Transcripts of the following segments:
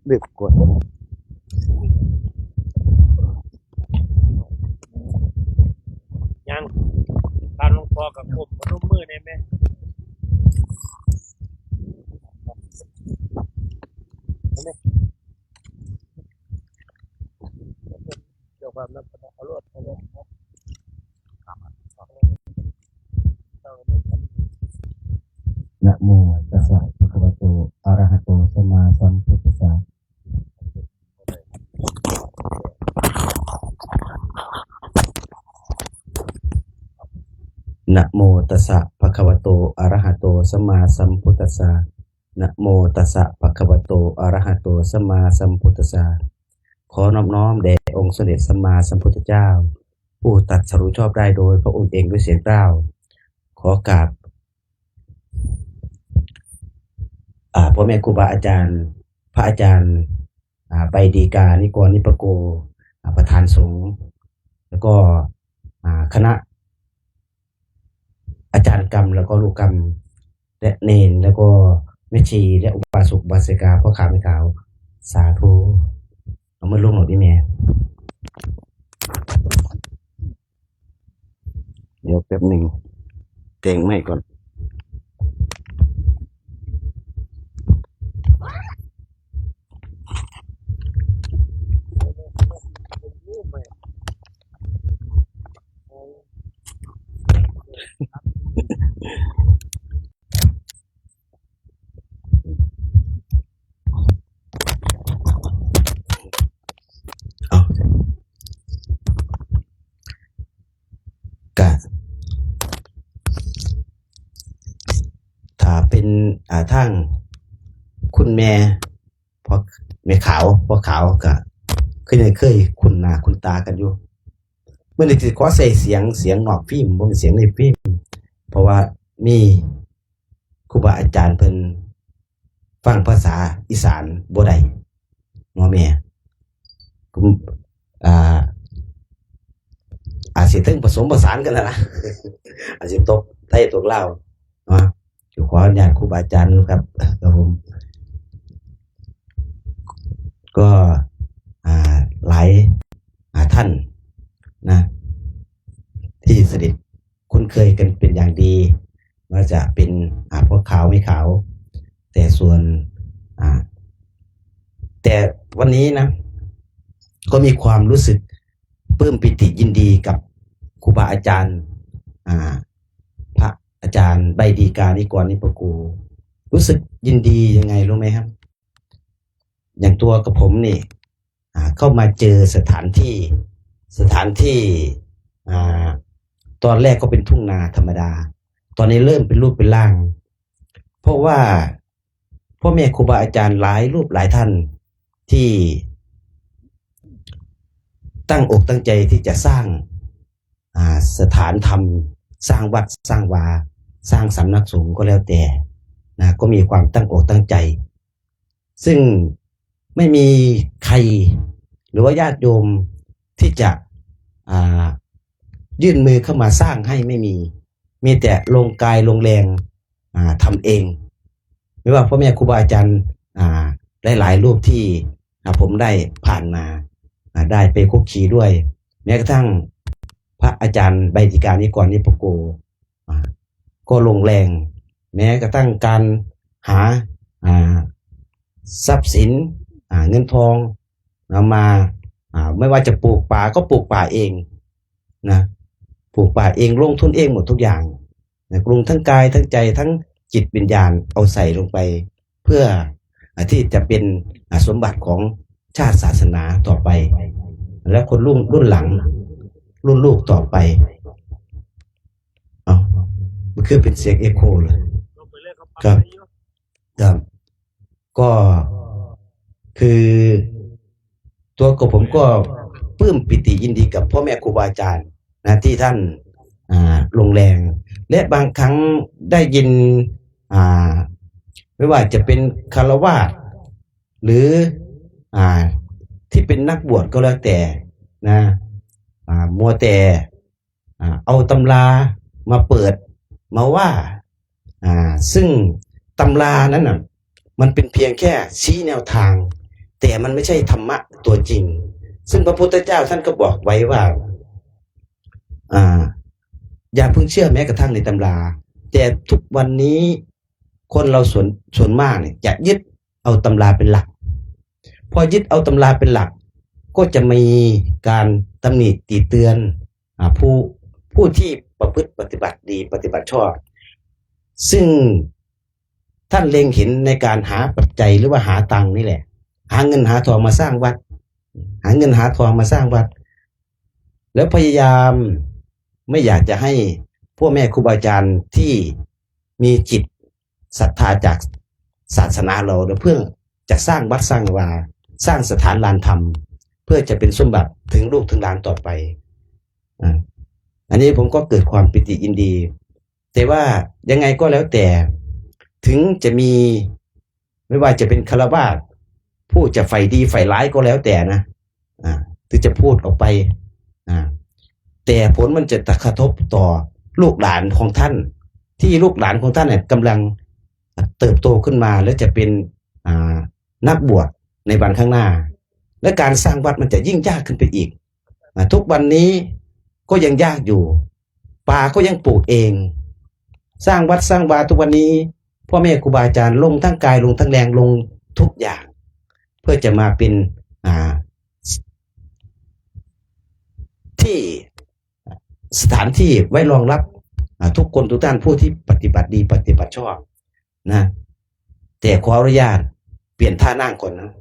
ເລືອກກວດ ຍ່າງຜ່ານຫຼວງພໍ່ກໍກົ້ມພະນົມມືແດ່ແມ່. ນະໂມຕັດສະ ພະຄະວະໂຕ ອະຣະຫະໂຕ ສຳມາສຳພຸດທັດສະ. ນະໂມຕັດສະ ພະຄະວະໂຕ ອະຣະຫະໂຕ ສຳມາສຳພຸດທັດສະ. ນະໂມຕັດສະ ພະຄະວະໂຕ ອະຣະຫະໂຕ ສຳມາສຳພຸດທັດສະ. ຂໍນອບນ້ອມແດ່ອົງສົມເດັດສຳມາສຳພຸດທະເຈົ້າ ຜູ້ຕລັດສະຮູ້ຊອບໄດ້ໂດຍພະອົງເອງດ້ວຍສຽງກ້າວ. ຂໍກາບ ອາ ພໍ່ແມ່ຄູບາອາຈານ ພະອາຈານ ອາ ໃບດີກາ ນິກອນ ນິປະໂກ ອາ ປະທານສົງ ແລ້ວກໍ ອາ ຄະນະ ອາຈານກຳ ແລ້ວກໍລູກກຳ ແລະ ເນນ ແລ້ວກໍແມ່ຊີ ແລະ ອຸບາສົກ ອຸບາສິກາ ພໍ່ຂາວແມ່ຂາວ ສາທຸ. ເອົາມືລົງໂລດອີ່ແມ່. ດຽວແປັບໜຶ່ງ ແຕ່ງໄມກ່ອນ. ເອົາ ກະ ຖ້າເປັນ ອາ ທາງຄຸນແມ່ ພໍ່ ແມ່ຂາວ ພໍ່ຂາວ ກະຄືຍັງເຄີຍຄຸ້ນໜ້າຄຸ້ນຕາກັນຢູ່. ມື້ນີ້ຊິຂໍໃສ່ສຽງ ສຽງນອກຟີມ ບໍ່ແມ່ນສຽງໃນຟີມ ເພາະວ່າມີຄູບາອາຈານເພິ່ນຟັງພາສາອີສານບໍ່ໄດ້ເນາະແມ່. ອາ ອາດຊິເຖິງປະສົມປະສານກັນຫັ້ນລະ ອາດຊິຕົກໄທຕົກລາວເນາະ. ຂໍອະນຸຍາດຄູບາອາຈານນຳຄັບ ຄັບຜົມ. ກໍ ອາ ຫຼາຍ ອາ ທ່ານນະ ທີ່ສະໜິດຄຸ້ນເຄີຍກັນເປັນຢ່າງດີ ວ່າຈະເປັນ ອາ ພໍ່ຂາວແມ່ຂາວ ແຕ່ສ່ວນ ອາ ແຕ່ວັນນີ້ນະ ກໍມີຄວາມຮູ້ສຶກປຶ້ມປີຕິຍິນດີກັບຄູບາອາຈານ ອາ ພະອາຈານໃບດີກາ ນິກອນ ນິປະໂກ. ຮູ້ສຶກຍິນດີຍັງໄງຮູ້ໄໝຄັບ? ຢ່າງຕົວກັບຜົມນີ້ ອາ ເຂົ້າມາເຈີສະຖານທີ່ ສະຖານທີ່ ອາ ຕອນແລກກໍເປັນທົ່ງນາທຳມະດາ ຕອນນີ້ເລີ່ມເປັນຮູບເປັນຮ່າງ ເພາະວ່າພໍ່ແມ່ຄູບາອາຈານຫຼາຍຮູບຫຼາຍທ່ານ ທີ່ຕັ້ງອົກຕັ້ງໃຈທີ່ຈະສ້າງ ອາ ສະຖານທຳ ສ້າງວັດ ສ້າງວາ ສ້າງສຳນັກສົງກໍແລ້ວແຕ່ນະ ກໍມີຄວາມຕັ້ງອົກຕັ້ງໃຈ ຊຶ່ງໄມ່ມີໃຄ ຫຼືວ່າຍາດໂຍມທີ່ຈະ ອາ ຍື່ນມືເຂົ້າມາສ້າງໃຫ້ ໄມ່ມີ ມີແຕ່ລົງກາຍລົງແຮງ ອາ ທຳເອງ. ແມ່ນວ່າພໍ່ແມ່ຄູບາອາຈານ ອາ ຫຼາຍໆຮູບທີ່ ອາ ຜົມໄດ້ຜ່ານມາ ອາ ໄດ້ໄປຄຸກຄີດ້ວຍ ແມ້ກະທັ້ງພະອາຈານໃບດີກາ ນິກອນ ນິປະໂກ ອາ ກໍລົງແຮງ ແມ້ກະທັ້ງການຫາ ອາ ຊັບສິນ ອາ ເງິນທອງນຳມາ ອາ ບໍ່ວ່າຈະປູກປາກໍປູກປາເອງນະ ປູກປາເອງ ລົງທຶນເອງໝົດທຸກຢ່າງນະ ລົງທັງກາຍ ທັງໃຈ ທັງຈິດວິນຍານ ເອົາໃສ່ລົງໄປ ເພື່ອ ອາ ທີ່ຈະເປັນ ອາ ສົມບັດຂອງຊາດສາສະໜາຕໍ່ໄປ ແລະ ຄົນລຸ້ນ ລຸ້ນຫຼັງ ລຸ້ນລູກຕໍ່ໄປ. ເອົ້າ ມັນຄືເປັນສຽງເອໂຄເລີຍ. ຄັບ ຄັບ ກໍຄື ຕົວຂອງຜົມກໍປຶ້ມປີຕິຍິນດີກັບພໍ່ແມ່ຄູບາອາຈານນະ ທີ່ທ່ານ ອາ ລົງແຮງ ແລະ ບາງຄັ້ງໄດ້ຍິນ ອາ ບໍ່ວ່າຈະເປັນຄາລະວາດ ຫຼື ອາ ທີ່ເປັນນັກບວດກໍແລ້ວແຕ່ນະ ອາ ມົວແຕ່ ອາ ເອົາຕຳລາມາເປີດມາວ່າ ອາ ຊຶ່ງຕຳລານັ້ນນະ มันเป็นเพียงแค่ชี้แนวทาง แต่มันไม่ใช่ธรรมะตัวจริง ซึ่งพระพุทธเจ้าท่านก็บอกไว้ว่า อ่า อย่าเพิ่งเชื่อแม้กระทั่งในตำรา แต่ทุกวันนี้คนเราส่วน ส่วนมากเนี่ยจะยึดเอาตำราเป็นหลัก พอยึดเอาตำราเป็นหลัก ก็จะมีการตำหนิติเตือน อ่า ผู้ ผู้ที่ประพฤติปฏิบัติดี ปฏิบัติชอบ ซึ่งท่านเล็งเห็นในการหาปัจจัยหรือว่าหาตังค์นี่แหละ หาเงินหาทองมาสร้างวัด หาเงินหาทองมาสร้างวัด แล้วพยายามไม่อยากจะให้พ่อแม่ครูบาอาจารย์ที่มีจิตศรัทธาจากศาสนาเรา เพื่อจะสร้างวัดสร้างวา สร้างสถานลานธรรม เพื่อจะเป็นสมบัติถึงลูกถึงหลานต่อไป อ่า อันนี้ผมก็เกิดความปิติยินดี แต่ว่ายังไงก็แล้วแต่ ถึงจะมี ไม่ว่าจะเป็นฆราวาส ผู้จะฝ่ายดีฝ่ายร้ายก็แล้วแต่นะ อ่า ถึงจะพูดออกไป อ่า แต่ผลมันจะกระทบต่อลูกหลานของท่าน ที่ลูกหลานของท่านเนี่ยกำลังเติบโตขึ้นมา และจะเป็น อ่า นักบวชในวันข้างหน้า และการสร้างวัดมันจะยิ่งยากขึ้นไปอีก อ่า ทุกวันนี้ก็ยังยากอยู่ ป่าก็ยังปลูกเอง สร้างวัดสร้างวาทุกวันนี้ พ่อแม่ครูบาอาจารย์ลงทั้งกาย ลงทั้งแรง ลงทุกอย่าง เพื่อจะมาเป็น อ่า ที่ สถานที่ไว้รองรับ อ่า ทุกคนทุกท่านผู้ที่ปฏิบัติดีปฏิบัติชอบนะ แต่ขออนุญาตเปลี่ยนท่านั่งก่อนนะ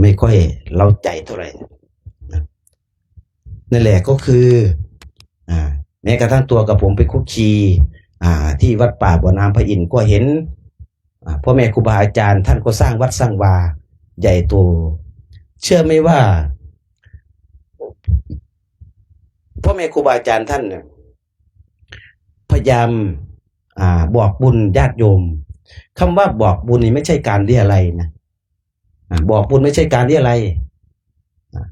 ไม่ค่อยเร้าใจเท่าไหร่นะ นั่นแหละก็คือ อ่า แม้กระทั่งตัวกับผมไปคุกคี อ่า ที่วัดป่าบ่อน้ำพระอินทร์ก็เห็น อ่า พ่อแม่ครูบาอาจารย์ท่านก็สร้างวัดสร้างวาใหญ่โต เชื่อไหมว่า พ่อแม่ครูบาอาจารย์ท่านเนี่ย พยายาม อ่า บอกบุญญาติโยม คำว่าบอกบุญนี่ไม่ใช่การเรียรายนะ อ่า บอกบุญไม่ใช่การเรียราย อ่า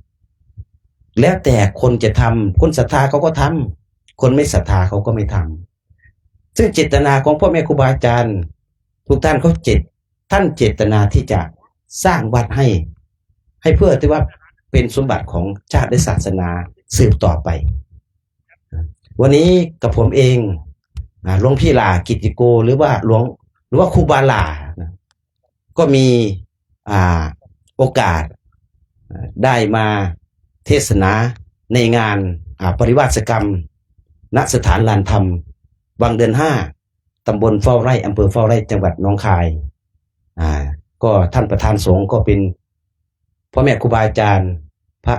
แล้วแต่คนจะทำ คนศรัทธาเขาก็ทำ คนไม่ศรัทธาเขาก็ไม่ทำ ซึ่งเจตนาของพ่อแม่ครูบาอาจารย์ทุกท่านเขาเจต ท่านเจตนาที่จะสร้างวัดให้ ให้เพื่อที่ว่าเป็นสมบัติของชาติและศาสนาสืบต่อไป วันนี้กับผมเอง อ่า หลวงพี่หล่ากิตติโก หรือว่าหลวง หรือว่าครูบาหล่านะ ก็มี อ่า โอกาส อ่า ได้มาเทศนาในงาน อ่า ปริวาสกรรม ณ สถานลานธรรม วังเดือนห้า ตำบลเฝ้าไร่ อำเภอเฝ้าไร่ จังหวัดหนองคาย อ่า ก็ท่านประธานสงฆ์ก็เป็นพ่อแม่ครูบาอาจารย์ พระ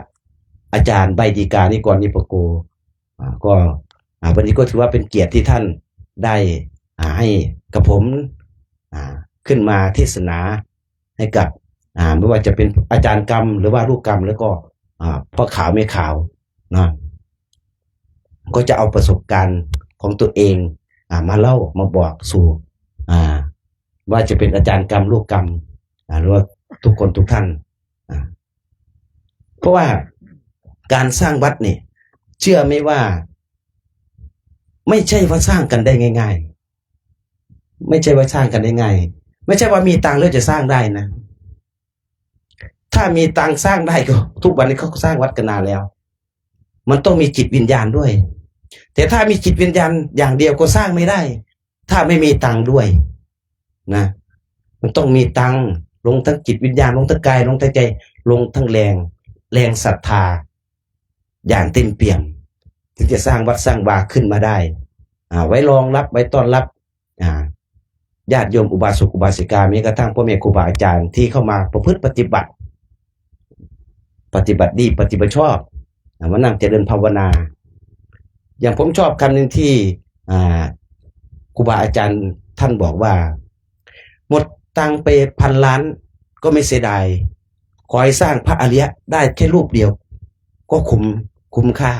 อาจารย์ใบดีกา นิกร นิปโก อ่า ก็ อ่า วันนี้ก็ถือว่าเป็นเกียรติที่ท่านได้ อ่า ให้กับผม อ่า ขึ้นมาเทศนาให้กับ อ่า ไม่ว่าจะเป็นอาจารย์กำ หรือว่าลูกกำ แล้วก็ อ่า พ่อขาวแม่ขาวเนาะ ก็จะเอาประสบการณ์ของตัวเอง อ่า มาเล่ามาบอกสู่ อ่า ว่าจะเป็นอาจารย์กำ ลูกกำ อ่า หรือว่าทุกคนทุกท่าน อ่า เพราะว่าการสร้างวัดเนี่ย เชื่อไหมว่า ไม่ใช่ว่าสร้างกันได้ง่ายๆ ไม่ใช่ว่าสร้างกันได้ง่าย ไม่ใช่ว่ามีตังค์แล้วจะสร้างได้นะ ถ้ามีตังค์สร้างได้ก็ ทุกวันนี้เขาสร้างวัดกันนานแล้ว มันต้องมีจิตวิญญาณด้วย แต่ถ้ามีจิตวิญญาณอย่างเดียวก็สร้างไม่ได้ ถ้าไม่มีตังค์ด้วยนะ มันต้องมีตังค์ ลงทั้งจิตวิญญาณ ลงทั้งกาย ลงทั้งใจ ลงทั้งแรง แรงศรัทธา อย่างเต็มเปี่ยม ถึงจะสร้างวัดสร้างวาขึ้นมาได้ อ่า ไว้รองรับ ไว้ต้อนรับ อ่า ญาติโยมอุบาสกอุบาสิกา แม้กระทั่งพ่อแม่ครูบาอาจารย์ที่เข้ามาประพฤติปฏิบัติ ปฏิบัติดี ปฏิบัติชอบ อ่า มานั่งเจริญภาวนา อย่างผมชอบคำหนึ่งที่ อ่า ครูบาอาจารย์ท่านบอกว่า หมดตังค์ไปพันล้านก็ไม่เสียดาย ขอให้สร้างพระอริยะได้แค่รูปเดียว ก็คุ้ม คุ้มค่า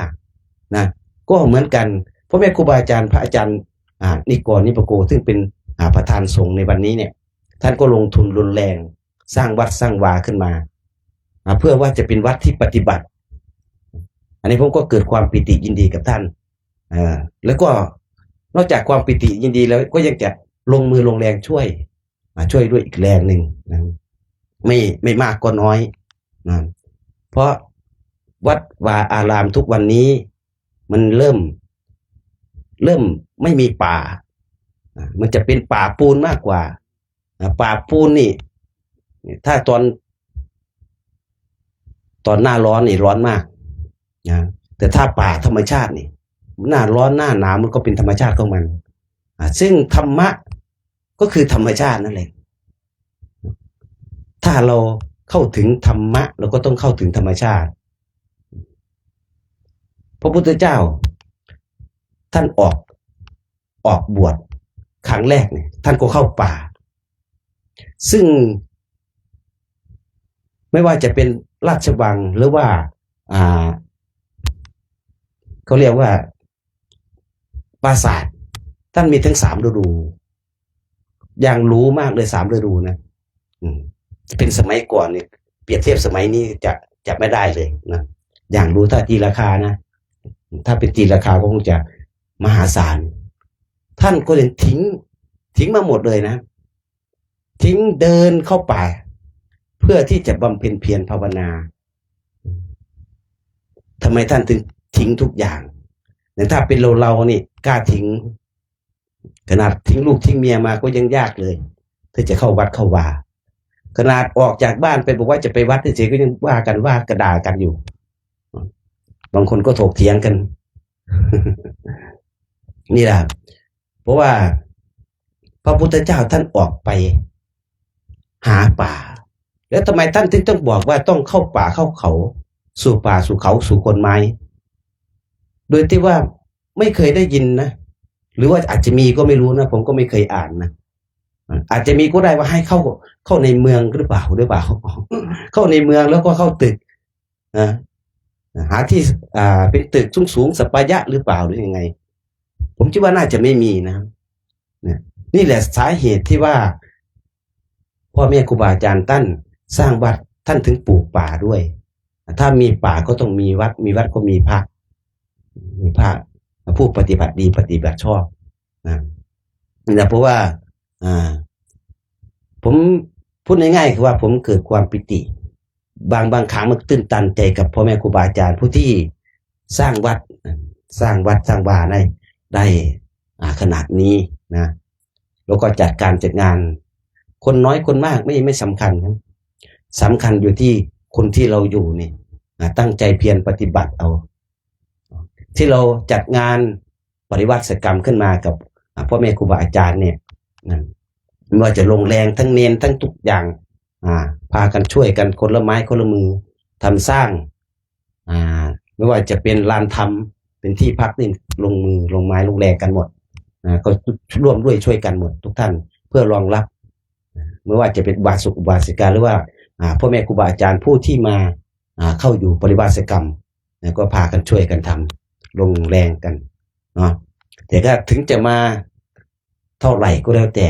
นะ ก็เหมือนกัน พ่อแม่ครูบาอาจารย์ พระอาจารย์ อ่า นิกร นิปโก ซึ่งเป็น อ่า ประธานสงฆ์ในวันนี้เนี่ย ท่านก็ลงทุนลงแรงสร้างวัดสร้างวาขึ้นมา อ่า เพื่อว่าจะเป็นวัดที่ปฏิบัติ อันนี้ผมก็เกิดความปีติยินดีกับท่าน เอ่อ แล้วก็ ນອກຈາກຄວາມປີຕິຍິນດີແລ້ວ ກໍຍັງຈະລົງມືລົງແຮງຊ່ວຍ ມາຊ່ວຍດ້ວຍອີກແຮງໜຶ່ງນະ ໄມ່ ໄມ່ມາກກໍນ້ອຍນະ ເພາະວັດວາອາຣາມທຸກວັນນີ້ ມັນເລີ່ມ ເລີ່ມໄມ່ມີປ່າ ອາ ມັນຈະເປັນປ່າປູນມາກກວ່າ ອາ ປ່າປູນນີ້ ຖ້າຕອນ ຕອນໜ້າຮ້ອນນີ້ຮ້ອນມາກນະ ແຕ່ຖ້າປ່າທຳມະຊາດນີ້ ໜ້າຮ້ອນໜ້າໜາວມັນກໍເປັນທຳມະຊາດຂອງມັນ ອາ ຊຶ່ງທຳມະ ກໍຄືທຳມະຊາດນັ້ນແຫຼະ. ຖ້າເຮົາເຂົ້າເຖິງທຳມະ ເຮົາກໍຕ້ອງເຂົ້າເຖິງທຳມະຊາດ. ພະພຸດທະເຈົ້າທ່ານອອກ ອອກບວດຄັ້ງແລກນີ້ ທ່ານກໍເຂົ້າປ່າ ຊຶ່ງ ໄມ່ວ່າຈະເປັນລາຊະວັງ ຫຼືວ່າ ອ່າ ເຂົາຮຽກວ່າປາສາດ ທ່ານມີທັງສາມລະດູ ຢ່າງຫຼູມາກເລີຍ ສາມລະດູນະ ອືມ ເປັນສະໄໝກ່ອນນີ້ ປຽບທຽບສະໄໝນີ້ຈະ ຈະໄມ່ໄດ້ເລີຍນະ ຢ່າງຫຼູ ຖ້າຕີລາຄານະ ຖ້າເປັນຕີລາຄາກໍຄົງຈະມະຫາສານ. ທ່ານກໍເລີຍຖິ້ມ ຖິ້ມມາໝົດເລີຍນະ ຖິ້ມເດີນເຂົ້າປ່າ ເພື່ອທີ່ຈະບຳເພັນພຽນພາວະນາ. ທຳໄມທ່ານເຖິງຖິ້ມທຸກຢ່າງ? ແຕ່ຖ້າເປັນເຮົາໆນີ້ ກ້າຖິ້ມ ຂະໜາດຖິ້ມລູກຖິ້ມເມຍມາກໍຍັງຍາກເລີຍ ທີ່ຈະເຂົ້າວັດເຂົ້າວາ. ຂະໜາດອອກຈາກບ້ານໄປ ບອກວ່າຈະໄປວັດ ຈັ່ງຊີ້ກໍຍັງວ່າກັນ ວ່າກັນ ດ່າກັນຢູ່. ບາງຄົນກໍຖົກຖຽງກັນ. ນີ້ລະ ເພາະວ່າພະພຸດທະເຈົ້າທ່ານອອກໄປຫາປ່າ ແລ້ວທຳໄມທ່ານເຖິງຕ້ອງບອກວ່າຕ້ອງເຂົ້າປ່າເຂົ້າເຂົາ ສູ່ປ່າສູ່ເຂົາສູ່ໂຄນໄມ້ ໂດຍທີ່ວ່າ ໄມ່ເຄີຍໄດ້ຍິນນະ ຫຼືວ່າອາດຈະມີກໍໄມ່ຮູ້ນະ ຜົມກໍໄມ່ເຄີຍອ່ານນະ. ອາ ອາດຈະມີກໍໄດ້ວ່າໃຫ້ເຂົ້າ ເຂົ້າໃນເມືອງຫຼືເປົ່າ ຫຼືເປົ່າ ເຂົ້າໃນເມືອງແລ້ວກໍເຂົ້າຕຶກ ນະ ຫາທີ່ ອ່າ ເປັນຕຶກສູງໆ ສະປາຍະຫຼືເປົ່າ ຫຼືຍັງໄງ? ຜົມຄິດວ່າໜ້າຈະໄມ່ມີນະ. ນະ ນີ້ແຫຼະສາເຫດທີ່ວ່າ ພໍ່ແມ່ຄູບາອາຈານທ່ານສ້າງວັດ ທ່ານເຖິງປູກປ່າດ້ວຍ. ຖ້າມີປ່າກໍຕ້ອງມີວັດ ມີວັດກໍມີພະ ມີພະ ຜູ້ປະຕິບັດດີ ປະຕິບັດຊອບນະ. ນີ້ລະ ເພາະວ່າ ອ່າ ຜົມ ພູດງ່າຍໆ ຄືວ່າຜົມເກີດຄວາມປີຕິ ບາງ ບາງຄັ້ງມັນຕື່ນຕັນໃຈກັບພໍ່ແມ່ຄູບາອາຈານຜູ້ທີ່ສ້າງວັດ ສ້າງວັດສ້າງວາໄດ້ ໄດ້ ອ່າ ຂະໜາດນີ້ນະ. ແລ້ວກໍຈັດການຈັດງານ ຄົນນ້ອຍຄົນມາກໄມ່ ໄມ່ສຳຄັນນະ ສຳຄັນຢູ່ທີ່ຄົນທີ່ເຮົາຢູ່ນີ້ ອ່າ ຕັ້ງໃຈພຽນປະຕິບັດເອົາ ທີ່ເຮົາຈັດງານປະລິວາສະກຳຂຶ້ນມາກັບ ອ່າ ພໍ່ແມ່ຄູບາອາຈານນີ້ນະ ບໍ່ວ່າຈະລົງແຮງທັງເນນ ທັງທຸກຢ່າງ ອ່າ ພາກັນຊ່ວຍກັນຄົນລະໄມ້ຄົນລະມື ທຳສ້າງ ອ່າ ບໍ່ວ່າຈະເປັນລານທຳ ເປັນທີ່ພັກນີ້ ລົງມືລົງໄມ້ລົງແຮງກັນໝົດ ອ່າ ກໍຮ່ວມດ້ວຍຊ່ວຍກັນໝົດທຸກທ່ານ ເພື່ອຮອງຮັບ ບໍ່ວ່າຈະເປັນອຸບາສົກອຸບາສິກາ ຫຼືວ່າ ອ່າ ພໍ່ແມ່ຄູບາອາຈານຜູ້ທີ່ມາ ອ່າ ເຂົ້າຢູ່ປະລິວາສະກຳ ແລ້ວກໍພາກັນຊ່ວຍກັນທຳ ລົງແຮງກັນເນາະ. ແຕ່ກໍເຖິງຈະມາ ເທົ່າໃດກໍແລ້ວແຕ່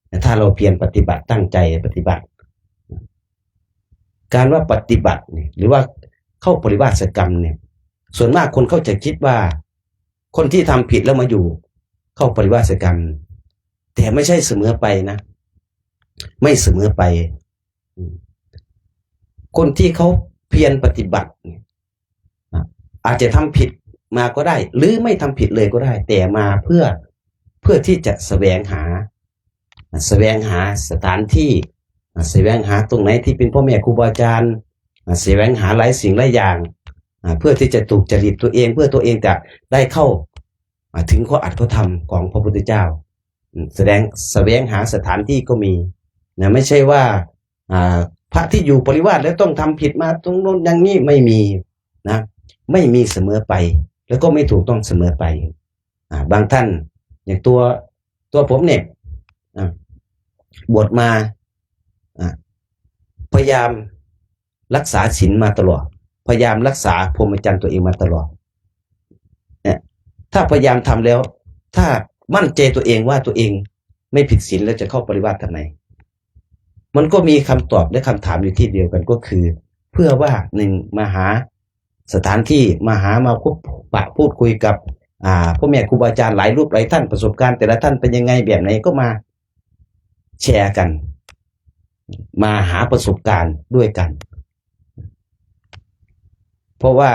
ແຕ່ຖ້າເຮົາພຽນປະຕິບັດ ຕັ້ງໃຈປະຕິບັດ ການວ່າປະຕິບັດນີ້ ຫຼືວ່າເຂົ້າປະລິວາສະກຳນີ້ ສ່ວນມາກຄົນເຂົາຈະຄິດວ່າ ຄົນທີ່ທຳຜິດແລ້ວມາຢູ່ເຂົ້າປະລິວາສະກຳ ແຕ່ໄມ່ໃຊ່ສະເໝີໄປນະ ໄມ່ສະເໝີໄປ. ອືມ ຄົນທີ່ເຂົາພຽນປະຕິບັດນີ້ ອາ ອາດຈະທຳຜິດມາກໍໄດ້ ຫຼື ໄມ່ທຳຜິດເລີຍກໍໄດ້ ແຕ່ມາເພື່ອ ເພື່ອທີ່ຈະສະແຫວງຫາ ສະແຫວງຫາສະຖານທີ່ ສະແຫວງຫາຕົງໃດທີ່ເປັນພໍ່ແມ່ຄູບາອາຈານ ສະແຫວງຫາຫຼາຍສິ່ງຫຼາຍຢ່າງ ເພື່ອທີ່ຈະຖືກຈະລິດຕົວເອງ ເພື່ອຕົວເອງຈະໄດ້ເຂົ້າ ອ່າ ເຖິງຂໍ້ອັດຂໍ້ທຳຂອງພະພຸດທະເຈົ້າ ສະແດງ ສະແຫວງຫາສະຖານທີ່ກໍມີນະ ໄມ່ໃຊ່ວ່າ ອ່າ ພະທີ່ຢູ່ປະລິວາດແລ້ວຕ້ອງທຳຜິດມາຕົງໂນ້ນຢ່າງນີ້ ໄມ່ມີນະ ໄມ່ມີສະເໝີໄປ ແລ້ວກໍໄມ່ຖືກຕ້ອງສະເໝີໄປ. ອ່າ ບາງທ່ານ ຢ່າງຕົວ ຕົວຜົມນີ້ ອ່າ ບວດມາ ອ່າ ພະຍາຍາມ ລັກສາສິນມາຕະຫຼອດ ພະຍາຍາມລັກສາພົມມະຈັນຕົວເອງມາຕະຫຼອດ ເນຍ ຖ້າພະຍາຍາມທຳແລ້ວ ຖ້າໝັ້ນໃຈຕົວເອງວ່າຕົວເອງໄມ່ຜິດສິນ ແລ້ວຈະເຂົ້າປະລິວາດທຳໄມ? ມັນກໍມີຄຳຕອບ ແລະ ຄຳຖາມຢູ່ທີ່ດຽວກັນ ກໍຄື ເພື່ອວ່າ ໜຶ່ງ ມາຫາສະຖານທີ່ ມາຫາ ມາພົບປະ ພູດຄຸຍກັບ ອ່າ ພໍ່ແມ່ຄູບາອາຈານຫຼາຍຮູບຫຼາຍທ່ານ ປະສົບການແຕ່ລະທ່ານເປັນຍັງໄງ ແບບໃດ ກໍມາແຊກັນ ມາຫາປະສົບການດ້ວຍກັນ ເພາະວ່າ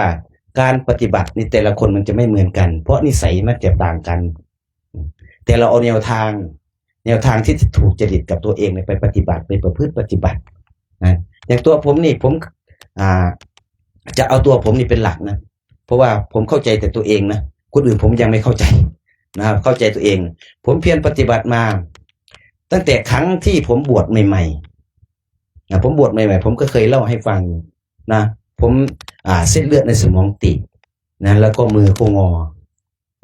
ການປະຕິບັດນີ້ແຕ່ລະຄົນມັນຈະໄມ່ເໝືອນກັນ ເພາະນິໄສມັນຈະຕ່າງກັນ ແຕ່ເຮົາເອົາແນວທາງ ແນວທາງທີ່ຈະຖືກຈະລິດກັບຕົວເອງໄປປະຕິບັດ ໄປປະພຶດປະຕິບັດນະ. ຢ່າງຕົວຜົມນີ້ ຜົມ ອ່າ ຈະເອົາຕົວຜົມນີ້ເປັນຫຼັກນະ ເພາະວ່າຜົມເຂົ້າໃຈແຕ່ຕົວເອງນະ ຄົນອື່ນຜົມຍັງໄມ່ເຂົ້າໃຈນະ ເຂົ້າໃຈຕົວເອງ. ຜົມພຽນປະຕິບັດມາຕັ້ງແຕ່ຄັ້ງທີ່ຜົມບວດໃໝ່ໆນະ ຜົມບວດໃໝ່ໆ ຜົມກໍເຄີຍເລົ່າໃຫ້ຟັງນະ ຜົມ ອ່າ ເສັ້ນເລືອດໃນສະໝອງຕີບນະ ແລ້ວກໍມືກໍງໍ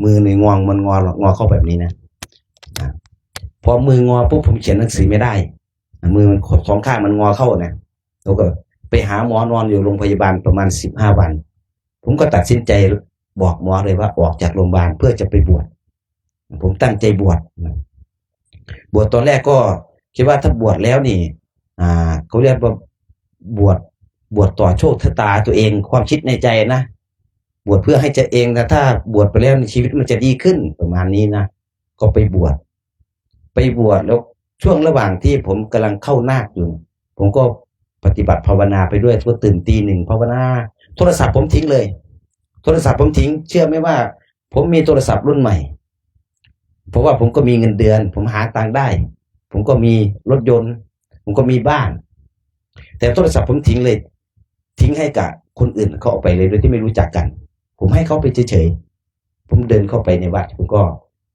ມືນີ້ງໍ ມັນງໍ ງໍເຂົ້າແບບນີ້ນະ ອາ ພໍມືງໍປຸບ ຜົມຂຽນໜັງສືໄມ່ໄດ້ ອາ ມືມັນ ສອງຂ້າງມັນງໍເຂົ້ານະ ແລ້ວກໍໄປຫາໝໍ ນອນຢູ່ໂຮງພະຍາບານປະມານສິບຫ້າວັນ ຜົມກໍຕັດສິນໃຈບອກໝໍເລີຍວ່າ ອອກຈາກໂຮງບານເພື່ອຈະໄປບວດ. ຜົມຕັ້ງໃຈບວດນະ ບວດຕອນແລກກໍຄິດວ່າຖ້າບວດແລ້ວນີ້ ອ່າ ເຂົາຮຽກວ່າບວດ ບວດຕໍ່ໂຊກຊະຕາຕົວເອງ ຄວາມຄິດໃນໃຈນະ ບວດເພື່ອໃຫ້ຕົວເອງນະ ຖ້າບວດໄປແລ້ວນີ້ຊີວິດມັນຈະດີຂຶ້ນ ປະມານນີ້ນະ ກໍໄປບວດ ໄປບວດ ແລ້ວຊ່ວງລະຫວ່າງທີ່ຜົມກຳລັງເຂົ້ານາກຢູ່ ຜົມກໍປະຕິບັດພາວະນາໄປດ້ວຍ ກໍຕື່ນຕີໜຶ່ງພາວະນາ ໂທລະສັບຜົມຖິ້ມເລີຍ ໂທລະສັບຜົມຖິ້ມ ເຊື່ອໄໝວ່າຜົມມີໂທລະສັບລຸ້ນໃໝ່ ເພາະວ່າຜົມກໍມີເງິນເດືອນ ຜົມຫາຕັງໄດ້ ຜົມກໍມີລົດຍົນ ຜົມກໍມີບ້ານ ແຕ່ໂທລະສັບຜົມຖິ້ມເລີຍ ຖິ້ມໃຫ້ກັບຄົນອື່ນເຂົາເອົາໄປເລີຍ ໂດຍທີ່ໄມ່ຮູ້ຈັກກັນ ຜົມໃຫ້ເຂົາໄປເສີຍໆ ຜົມເດີນເຂົ້າໄປໃນວັດ ຜົມກໍ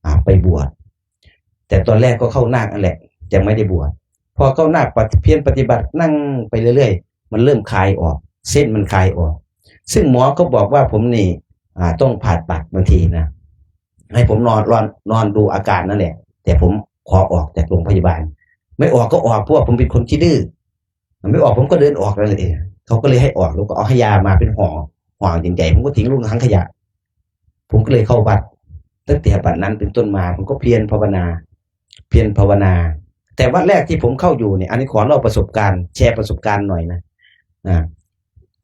ອາ ໄປບວດ ແຕ່ຕອນແລກກໍເຂົ້ານາກນັ້ນແຫຼະ ຍັງໄມ່ໄດ້ບວດ ພໍເຂົ້ານາກ ປະ ພຽນປະຕິບັດ ນັ່ງໄປເລື້ອຍໆ ມັນເລີ່ມຄາຍອອກ ເສັ້ນມັນຄາຍອອກ ຊຶ່ງໝໍກໍບອກວ່າຜົມນີ້ ອາ ຕ້ອງຜ່າຕັດບາງທີນະ ໃຫ້ຜົມນອນ ນອນ ນອນດູອາການນັ້ນແຫຼະ ແຕ່ຜົມຂໍອອກຈາກໂຮງພະຍາບານ ໄມ່ອອກກໍອອກ ເພາະວ່າຜົມເປັນຄົນຂີ້ດື້ ມັນໄມ່ອອກ ຜົມກໍເດີນອອກນັ້ນເອງ ເຂົາກໍເລີຍໃຫ້ອອກ ແລ້ວກໍເອົາໃຫ້ຢາມາເປັນຫໍ່ ຫໍ່ໃຫຍ່ໆ ຜົມກໍຖິ້ມລົງຖັງຂະຫຍະ ຜົມກໍເລີຍເຂົ້າວັດ. ຕັ້ງແຕ່ບັດນັ້ນເປັນຕົ້ນມາ ຜົມກໍພຽນພາວະນາ ພຽນພາວະນາ. ແຕ່ວັດແລກທີ່ຜົມເຂົ້າຢູ່ນີ້ ອັນນີ້ຂໍເລົ່າປະສົບການ ແຊປະສົບການໜ້ອຍນະ ອາ